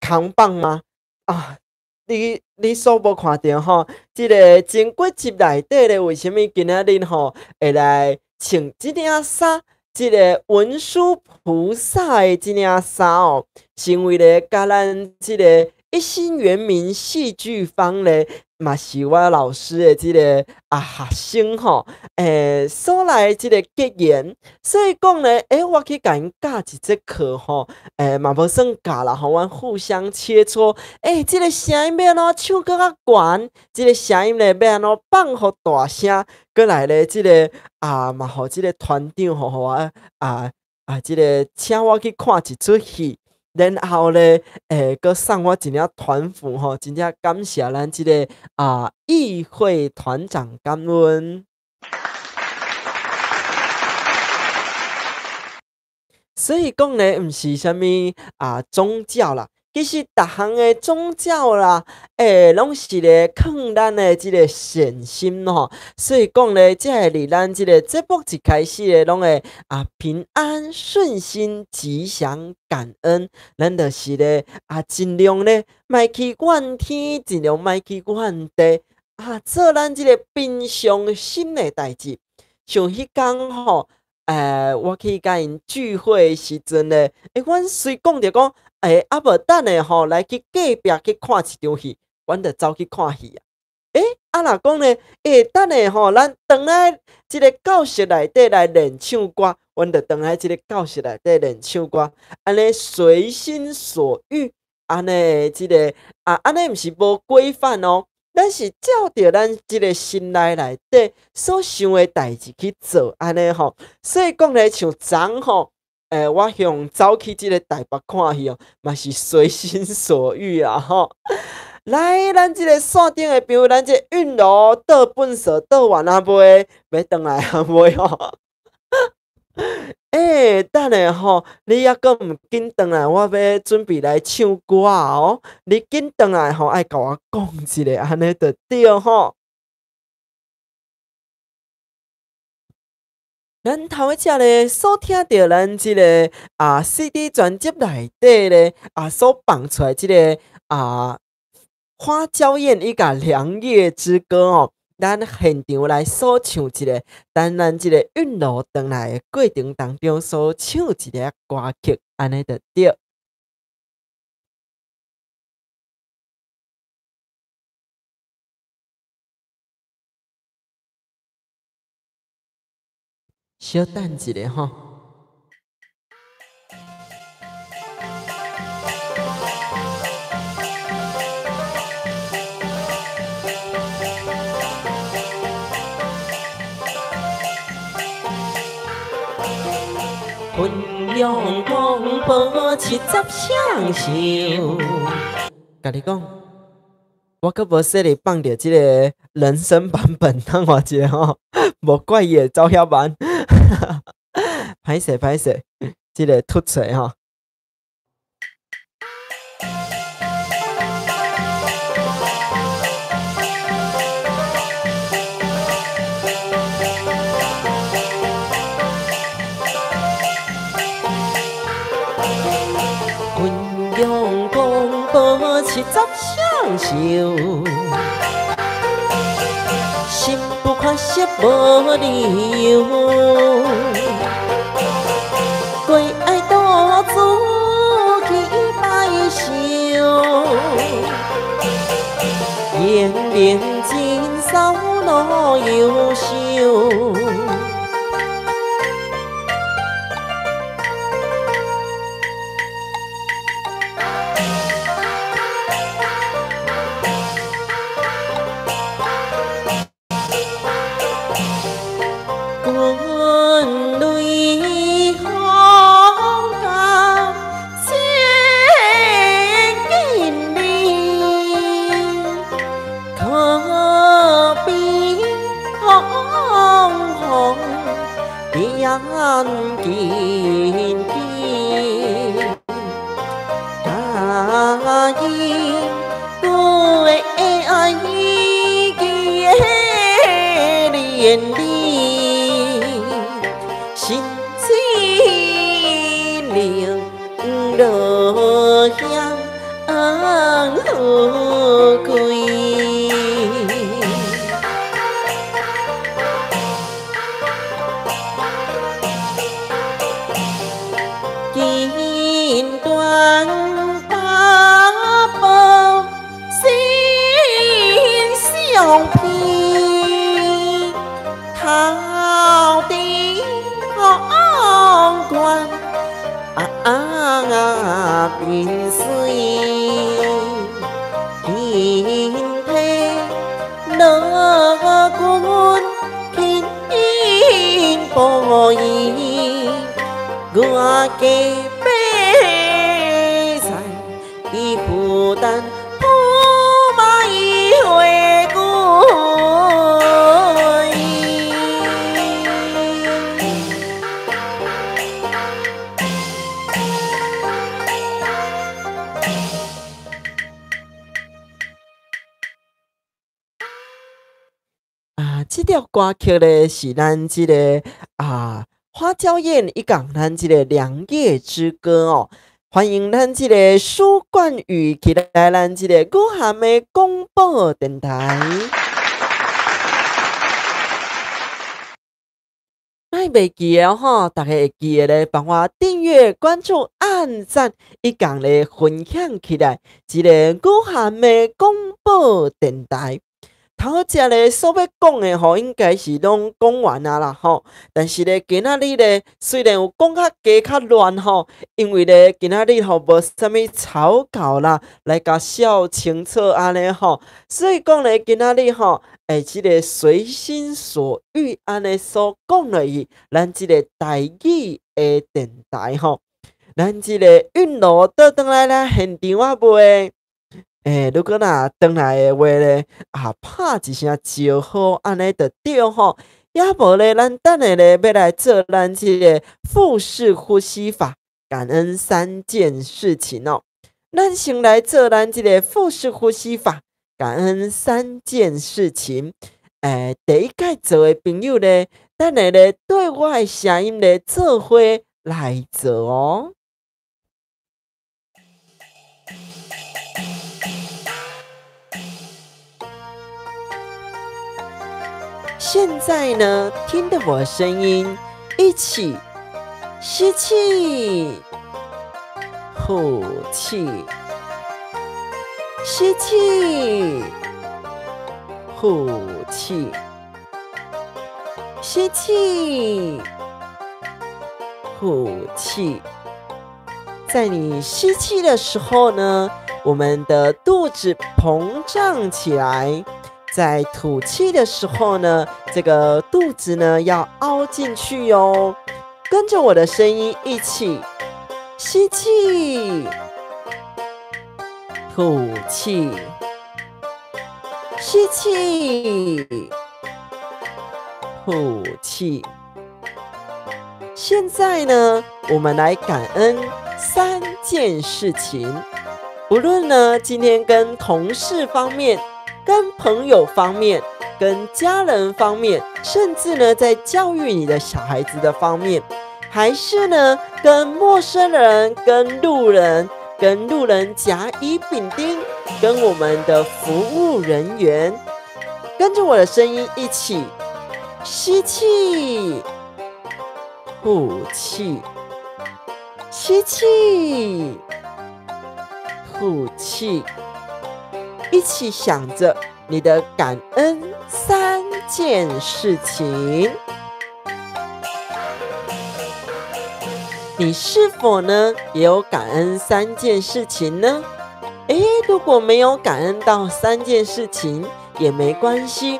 扛棒嗎？啊？你所無看著吼，這个前幾集內底咧，為啥物今仔日吼會來穿這領衫？這个文殊菩薩的這領衫哦，是因為咧，佮咱這个一心圓明戲劇坊咧，嘛是我老師的這个啊學生吼，欸，所來這个結緣，所以講咧，欸，我去共𪜶教一節課吼，欸，嘛無算教啦吼，阮互相切磋，欸，這个聲音欲按怎唱閣較懸，這个聲音咧欲按怎放予大聲，閣來咧，這个啊嘛，予這个團長吼，予我啊，這个請我去看一齣戲。然後咧，欸，閣送我一領團服吼，真正感謝咱這个啊議會團長感恩。所以講咧，毋是啥物啊宗教啦，其實逐項的宗教啦，欸，攏是咧囥咱的這个善心吼。所以講咧，才會佇咱這个節目一開始咧，攏會啊平安順心、吉祥、感恩。咱就是咧啊，盡量咧，莫去怨天，盡量莫去怨地。啊，做咱這个平常心的代誌。像彼工吼，我去佮𪜶聚會的時陣咧，阮隨講著講，啊無等下吼來去隔壁去看一場戲，阮就走去看戲啊。啊若講咧，等下吼，咱轉來這个教室內底來練唱歌，阮就轉來這个教室內底練唱歌，按呢隨心所欲，按呢這个啊，按呢毋是無規範哦。咱是照著咱這个心內內底所想的代誌去做，按呢吼。所以講咧，像昨吼，我向走去這个台北看戲哦，嘛是隨心所欲啊吼。來，咱這个線頂的朋友，咱這個韻柔倒糞埽倒完啊未？欲轉來啊未吼？等下吼，你猶閣毋緊轉來，我欲準備來唱歌哦。你緊轉來吼，愛共我講一下，按呢就對吼。咱頭一隻咧所聽著咱這个啊 CD 專輯內底咧啊所放出來這个啊花嬌艷伊共涼夜之歌哦。咱現場來所唱一个，等咱這个韻柔轉來的過程當中所唱一个歌曲，按呢就對。小等一下吼。汾陽公婆70雙壽，共你講，我閣無說你放著這个人聲版本，等我一下吼，無怪伊會走遐慢，歹勢歹勢，這个突槌吼。70雙壽，心不可惜無理由，過愛獨自去拜壽，年齡真少老優秀。歌曲咧是咱這个啊花嬌艷伊共咱這个涼夜之歌哦，歡迎咱這个舒冠宇起來咱這个雨涵的廣播電台。袂记得吼，大家會記得咧，幫我訂閱、關注、按讚，一共咧分享起來，這个雨涵的廣播電台。頭先咧所欲講的吼，應該是攏講完啊啦吼。但是咧，今仔日咧雖然有講較加較亂吼，因為咧今仔日吼無啥物草稿啦，來共寫清楚按呢吼，所以講咧今仔日吼，這个隨心所欲按呢所講落去，咱這个台語的電台吼，咱這個韻柔倒轉來啦，現場啊未？如果若轉來的話咧，啊，拍一聲招呼，按呢就對吼。抑無咧，咱等下咧欲來做咱這个腹式呼吸法，感恩三件事情哦。咱先來做咱這个腹式呼吸法，感恩三件事情。第一擺做的朋友咧，等下咧對我的聲音咧做伙來做哦。現在呢，聽著我聲音，一起吸氣、呼氣、吸氣、呼氣、吸氣、呼氣。在你吸氣的時候呢，我們的肚子膨脹起來。在吐氣的時候呢，這個肚子呢要凹進去喲。跟着我的聲音一起吸氣、吐氣、吸氣、吐氣。現在呢，我們來感恩三件事情。不論呢，今天跟同事方面、跟朋友方面、跟家人方面，甚至呢，在教育你的小孩子的方面，還是呢，跟陌生人、跟路人、跟路人甲乙丙丁，跟我們的服務人員，跟着我的聲音一起吸氣、吐氣、吸氣、吐氣。一起想着你的感恩三件事情，你是否呢也有感恩三件事情呢？如果沒有感恩到三件事情也沒關係。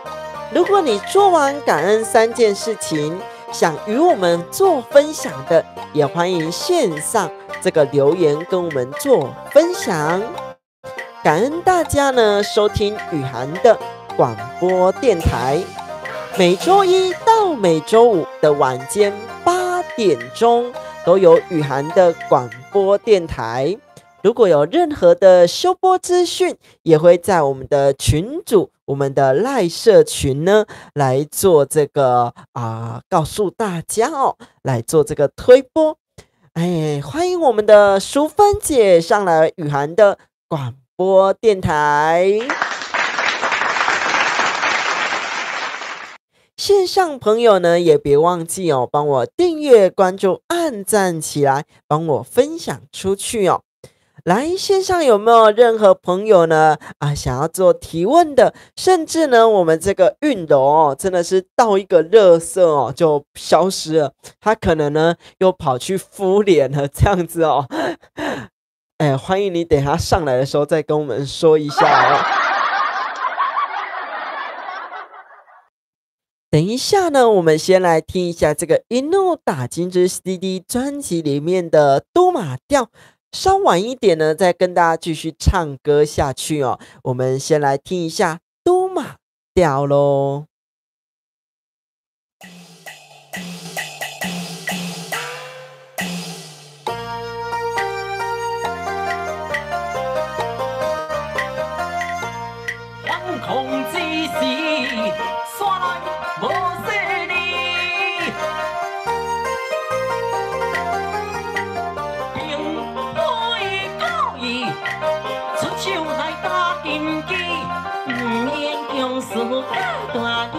如果你做完感恩三件事情，想與我們做分享的，也歡迎線上這個留言跟我們做分享。感恩大家呢收聽雨涵的廣播電台，每週一到每週五的晚間8點鐘都有雨涵的廣播電台。如果有任何的修播資訊，也會在我們的群組、我們的賴社群呢來做這個告訴大家哦，來做這個推播。歡迎我們的淑芬姐上來雨涵的廣播電台。線上朋友呢，也別忘記哦，幫我訂閱、關注、按讚起來，幫我分享出去哦。來，線上有沒有任何朋友呢？想要做提問的，甚至呢，我們這個韻柔哦，真的是倒一個垃圾哦，就消失了。他可能呢，又跑去敷臉了，這樣子哦。歡迎你，等下上來的時候再跟我們說一下哦。等一下呢，我們先來聽一下這個《一路打金枝 CD》專輯裡面的都馬調。稍晚一點呢，再跟大家繼續唱歌下去哦。我們先來聽一下都馬調咯。出手來打金枝，毋免強輸甲大字。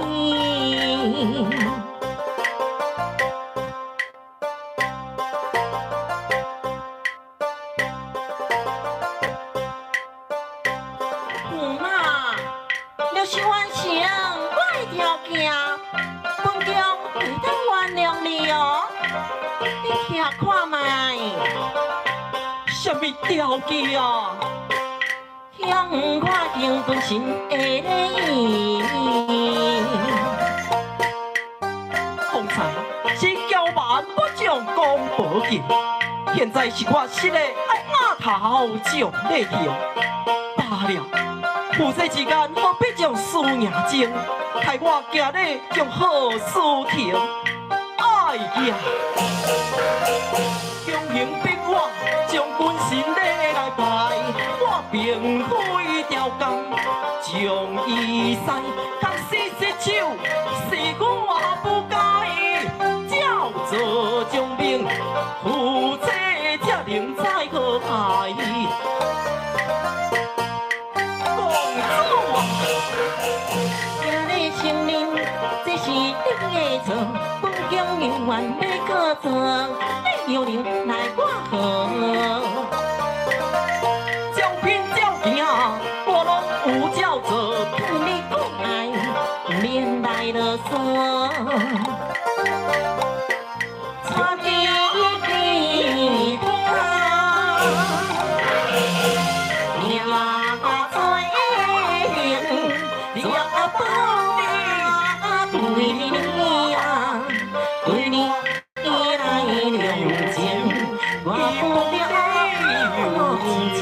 你聽看覓？啥物條件啊？向我敬君神的禮。方才是驕蠻不將公婆敬，現在是我失的愛額頭將禮行。罷了，夫妻之間何必將輸贏爭？害我今日將好事停。哎呀，強行逼我將君神禮來拜，我並非刁工，將伊使，確實失手，是我不該，照做將命，夫妻才能再和諧。公主啊，今日承認這是你的錯，本宮猶原欲閣做，你又能奈我何？照拼照行，我攏有照做。劝你講愛，免來囉嗦。帶你去聽，命做英，怎不對你啊？對你來留情，我不了情。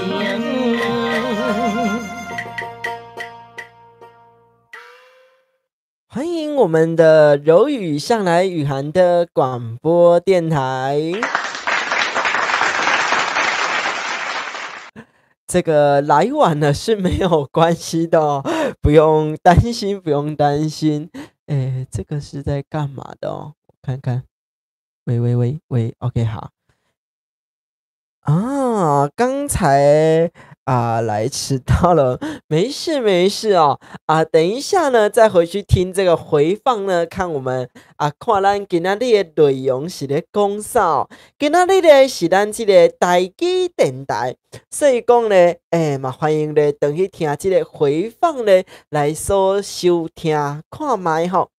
歡迎我們的柔宇上來雨涵的廣播電台。這個來晚了是沒有關係的哦，不用擔心，不用擔心。誒，這個是在幹嘛的哦？我看看，喂喂喂喂，OK，好。啊，剛才啊來遲到了，沒事沒事哦。啊，等一下呢，再回去聽這個回放呢，看我們啊，看咱今仔日的內容是咧講啥哦。今仔日咧是咱這個台語電台，所以講咧，欸嘛歡迎咧轉去聽這個回放咧，來所收聽看覓吼。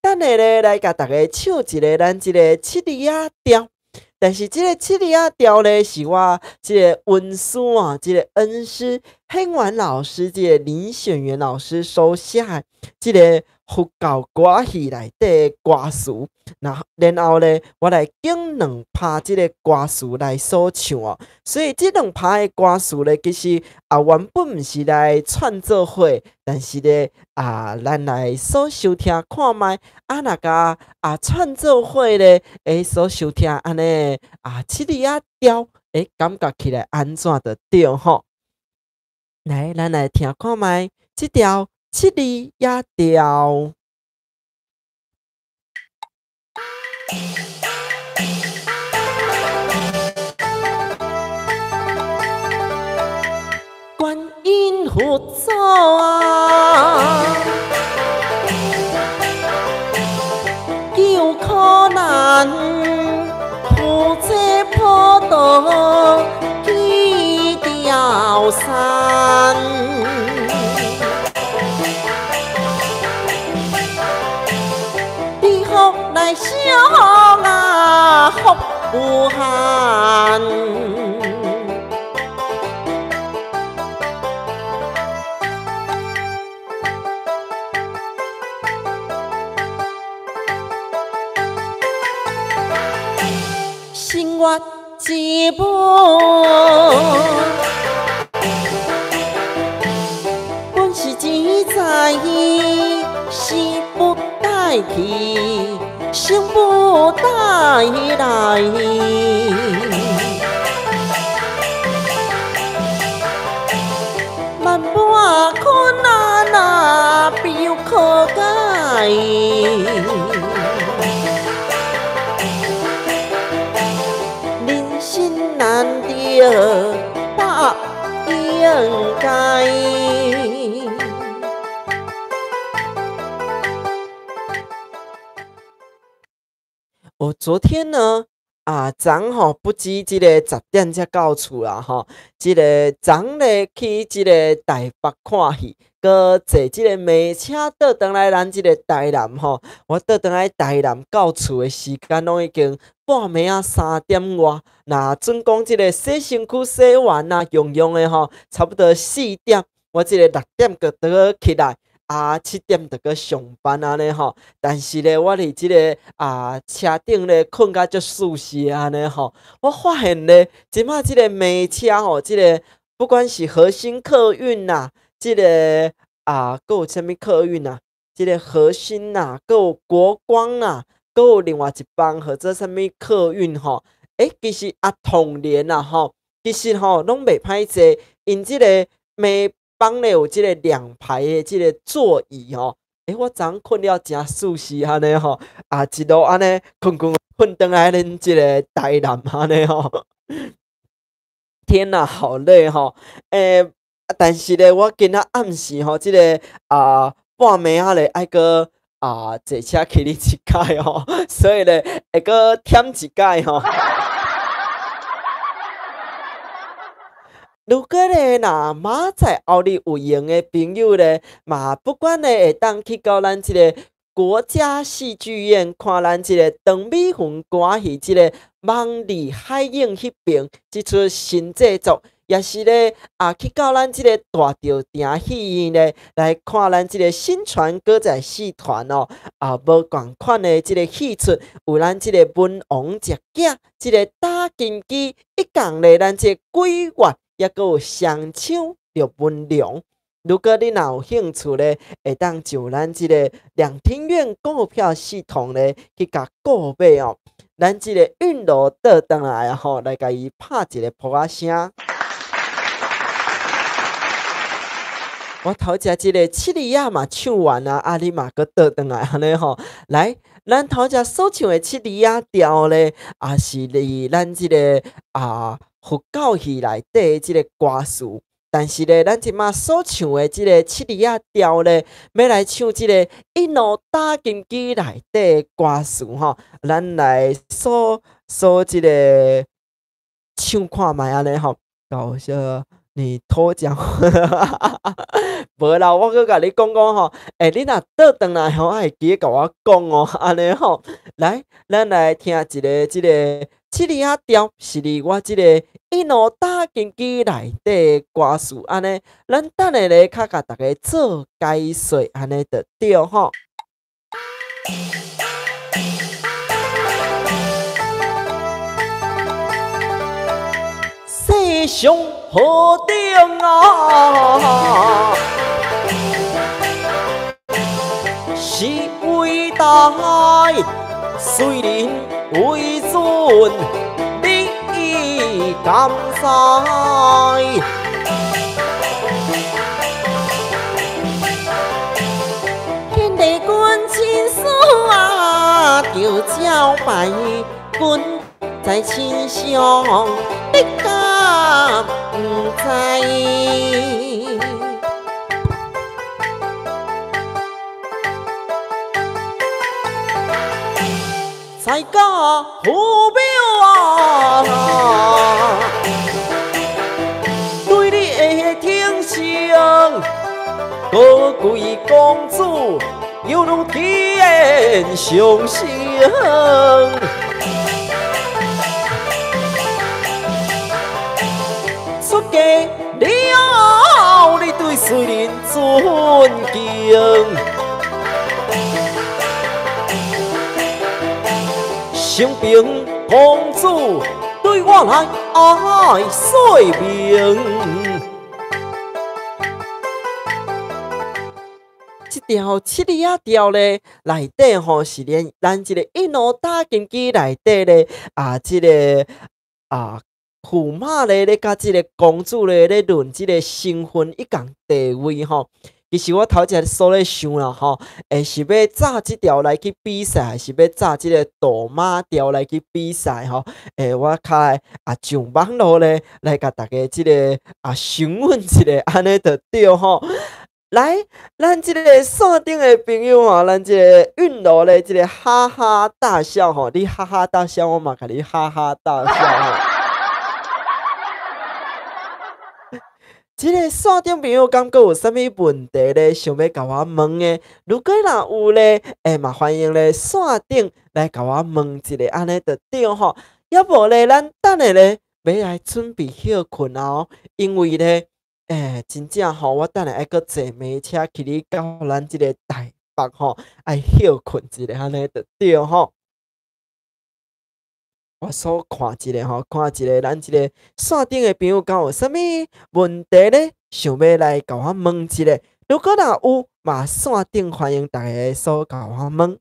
等下咧來共大家唱一个咱這個七里仔調。但是這個七里仔調咧，是我這個恩師啊，這個恩師黑丸老師，這個林選元老師所寫的這個佛教歌戲內底的歌詞，然後咧，我來揀兩拍這個歌詞來所唱哦。所以這兩拍的歌詞咧，其實啊原本毋是來串做伙，但是咧啊，咱來所收聽看覓，啊若共啊串做伙咧，欸所收聽按呢啊七里仔調，欸感覺起來按怎就對吼。來，咱來聽看覓這條七里仔調。觀音佛祖啊，救苦難，夫妻普渡去吊山。地福來相啊，福無限。生活一步，本是钱財，死不帶去，生不帶來。萬般困難啊，必有可解。人生難得百應該。我昨天呢，啊，昨吼不止這个10點才到厝啦吼，這个昨咧去這个台北看戲，閣坐這个馬車倒轉來咱這个台南吼。我倒轉來台南到厝的時間攏已經半暝仔3點外。若準講這个洗身軀洗完啊，用用的吼，差不多4點。我這个6點閣倒起來。啊，7點就閣上班按呢吼，但是咧，我佇這个車頂咧睏甲足舒適按呢吼。我發現咧，這擺這个馬車吼，這个不管是和欣客運啦，這个閣有啥物客運啊？這个和欣啦，閣有國光啦，閣有另外一班號做啥物客運吼？欸，其實統聯啦吼，其實吼攏袂歹坐，𪜶這个馬房咧有這个兩排的這个座椅吼，欸，我昨昏睏了誠舒適按呢吼，一路按呢睏睏睏轉來恁這个台南按呢吼，天哪，好累吼！欸，但是咧，我今仔暗時吼，這个半暝仔咧愛閣坐車去恁一擺吼，所以咧會閣忝一擺吼。如果咧，若明仔載後日有閒的朋友咧，嘛不管咧會當去到咱這个國家戲劇院看咱這个陳美雲歌戲這个夢裡海影彼爿這齣新製作，也是咧去到咱這個大稻埕戲院咧來看咱這個新傳歌仔戲團哦，無仝款的這個戲出，有咱這个文王食囝，這个打金枝，一共咧咱這个鬼月。抑閣有雙槍劉文良，如果你若有興趣咧，會當上咱這个兩廳院購票系統咧去共購買哦。咱這个韻柔倒轉來吼，來共伊拍一个噗仔聲。我頭前這个七里仔嘛唱完啊，啊你嘛閣倒轉來按呢吼。來，咱頭前所唱的七里仔調咧，也是佇咱這个佛教戲內底這个歌詞，但是咧，咱這馬所唱的這个七里仔調咧，欲來唱這个一路打金枝內底的歌詞吼，咱來數數這个唱看覓按呢吼，搞笑，你偷講，無啦，我閣共你講講吼，欸，你若倒轉來吼，愛會記得共我講哦，按呢吼，來，咱來聽一个這个。七里仔調是佇我這个一路打金枝內底的歌詞，按呢，咱等下咧較共大家做解說，按呢就對吼。世上何等啊，是偉大，雖人為尊，你敢知？天地君親師啊，就照拜君在身上，你敢毋知？在家父母啊，對你的疼惜，高貴公子猶如天上星。出嫁了，你對誰人尊敬？承平公子對我來愛說明。這條七里仔調咧，內底吼是連咱這個一路打金枝內底咧這个駙馬咧咧佮這个公主咧咧論這个身份以及地位吼。其實我頭前所咧想啦吼，欸，是欲炸這條來去比賽，還是欲炸這个賭馬調來去比賽吼？欸，我較愛上網路咧來共大家這个詢問一下，按呢就對吼。來，咱這个線頂的朋友吼，咱這个韻柔的這个哈哈大笑吼，你哈哈大笑，我嘛共你哈哈大笑吼。這个線頂朋友敢閣有啥物問題咧？想欲共我問的？如果若有咧，欸嘛歡迎咧線頂來共我問一下，按呢就對吼。抑無咧，咱等下咧欲來準備歇睏啊！因為咧，欸，真正吼，我等下愛閣坐馬車去你到咱這个台北吼，愛歇睏一下，按呢就對吼。我所看一下吼，看一下咱這个線頂的朋友敢有啥物問題咧？想欲來共我問一下。如果若有，嘛線頂歡迎大家所共我問。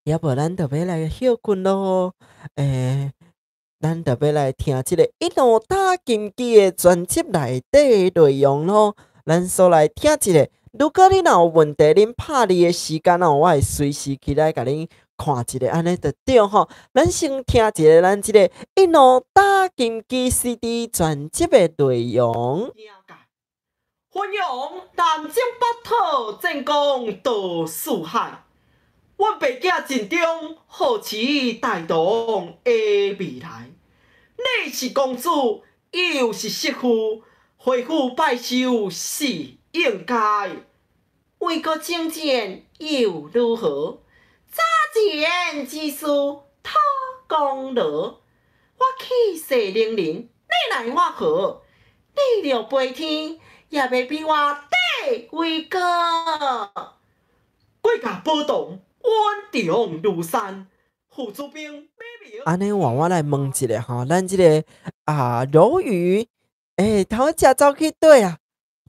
抑無咱就欲來歇睏囉。欸，咱就欲來聽這个一路打金枝的專輯內底的內容囉。咱所來聽一下。如果你若有問題，恁拍字的時間哦，我會隨時起來共恁看一下，按呢就對吼。咱先聽一下咱這个一路打金枝 CD 專輯的內容。雲陽南征北討，戰功渡四海。阮爸囝盡忠，好持大唐的未來。你是公主，又是媳婦，回府拜壽是應該。為國征戰又如何？早前之事討功勞。我氣勢凌人，你奈我何？你若飛天，也袂比我地位高。國家保唐，穩重如山。父子兵。按呢，我來問一下吼，咱這个啊柔宇，欸，頭一走去佗啊？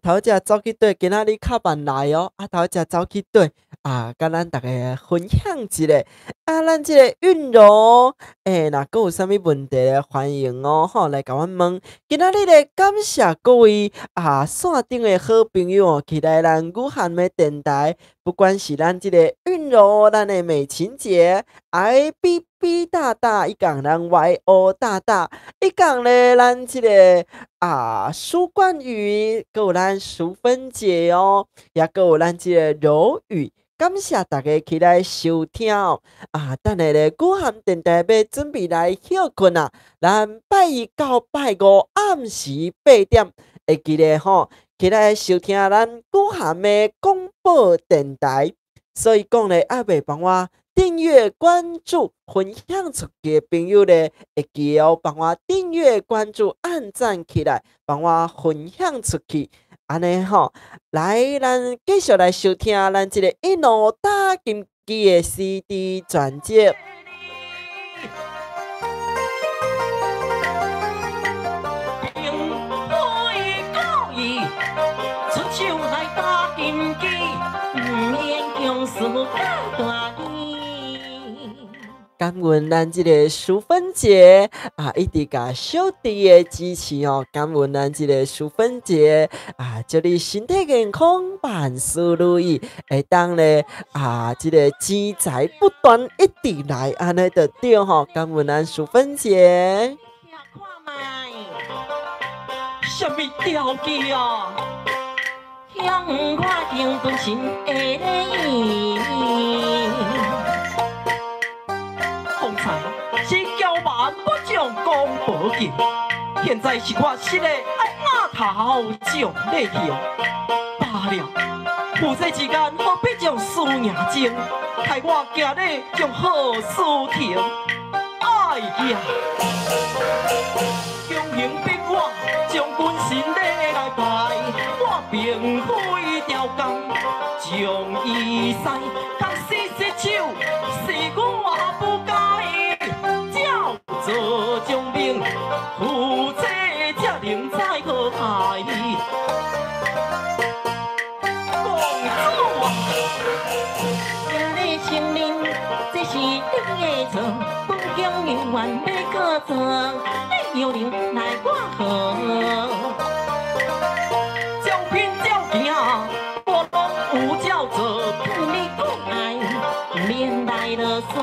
頭一走去佗？今仔日較慢來哦，啊，頭一走去佗啊？共咱逐家分享一下。啊，咱這个韻柔，欸，若閣有啥物問題咧，歡迎哦，吼，來共阮問。今仔日咧，感謝各位啊線頂的好朋友哦，起來咱雨涵的電台，不管是咱這個韻柔，咱的美琴姐，I B B 大大，伊講咱 Y O 大大，伊講咧咱這个啊蘇冠宇，閣有咱淑芬姐哦，也閣有咱這个柔宇。感謝大家起來收聽哦！啊，等下咧，雨涵電台欲準備來歇睏啊！咱拜一到拜五暗時8點，會記得吼，起來收聽咱雨涵的廣播電台。所以講咧，猶未幫我訂閱、關注、分享出去的朋友咧，會記得哦，幫我訂閱、關注、按讚起來，幫我分享出去。按呢吼，來，咱繼續來收聽咱這个一路打金枝的 CD 專輯。並非故意，出手來打金枝，毋免強輸甲大意。感恩咱這个淑芬姐啊，一直共小弟的支持哦。感恩咱這个淑芬姐啊，祝你身體健康，萬事如意，會當咧啊，這个錢財不斷一直來，按呢就對吼。感恩咱淑芬姐。啥物條件啊？向我敬本心的禮。是驕蠻不將公婆敬，現在是我失的愛額頭將你行。罷了，夫妻之間何必將輸贏爭？害我今日將好事停。哎呀，強行逼我將軍神禮來拜，我並非刁工，將伊使，共死失手，是我不該。做將兵，夫妻才能在好海。公主啊，今日承認這是你的錯，本宮永遠欲告狀，你又能奈我何？照拼照行，我攏有照做。你講愛，免來囉嗦。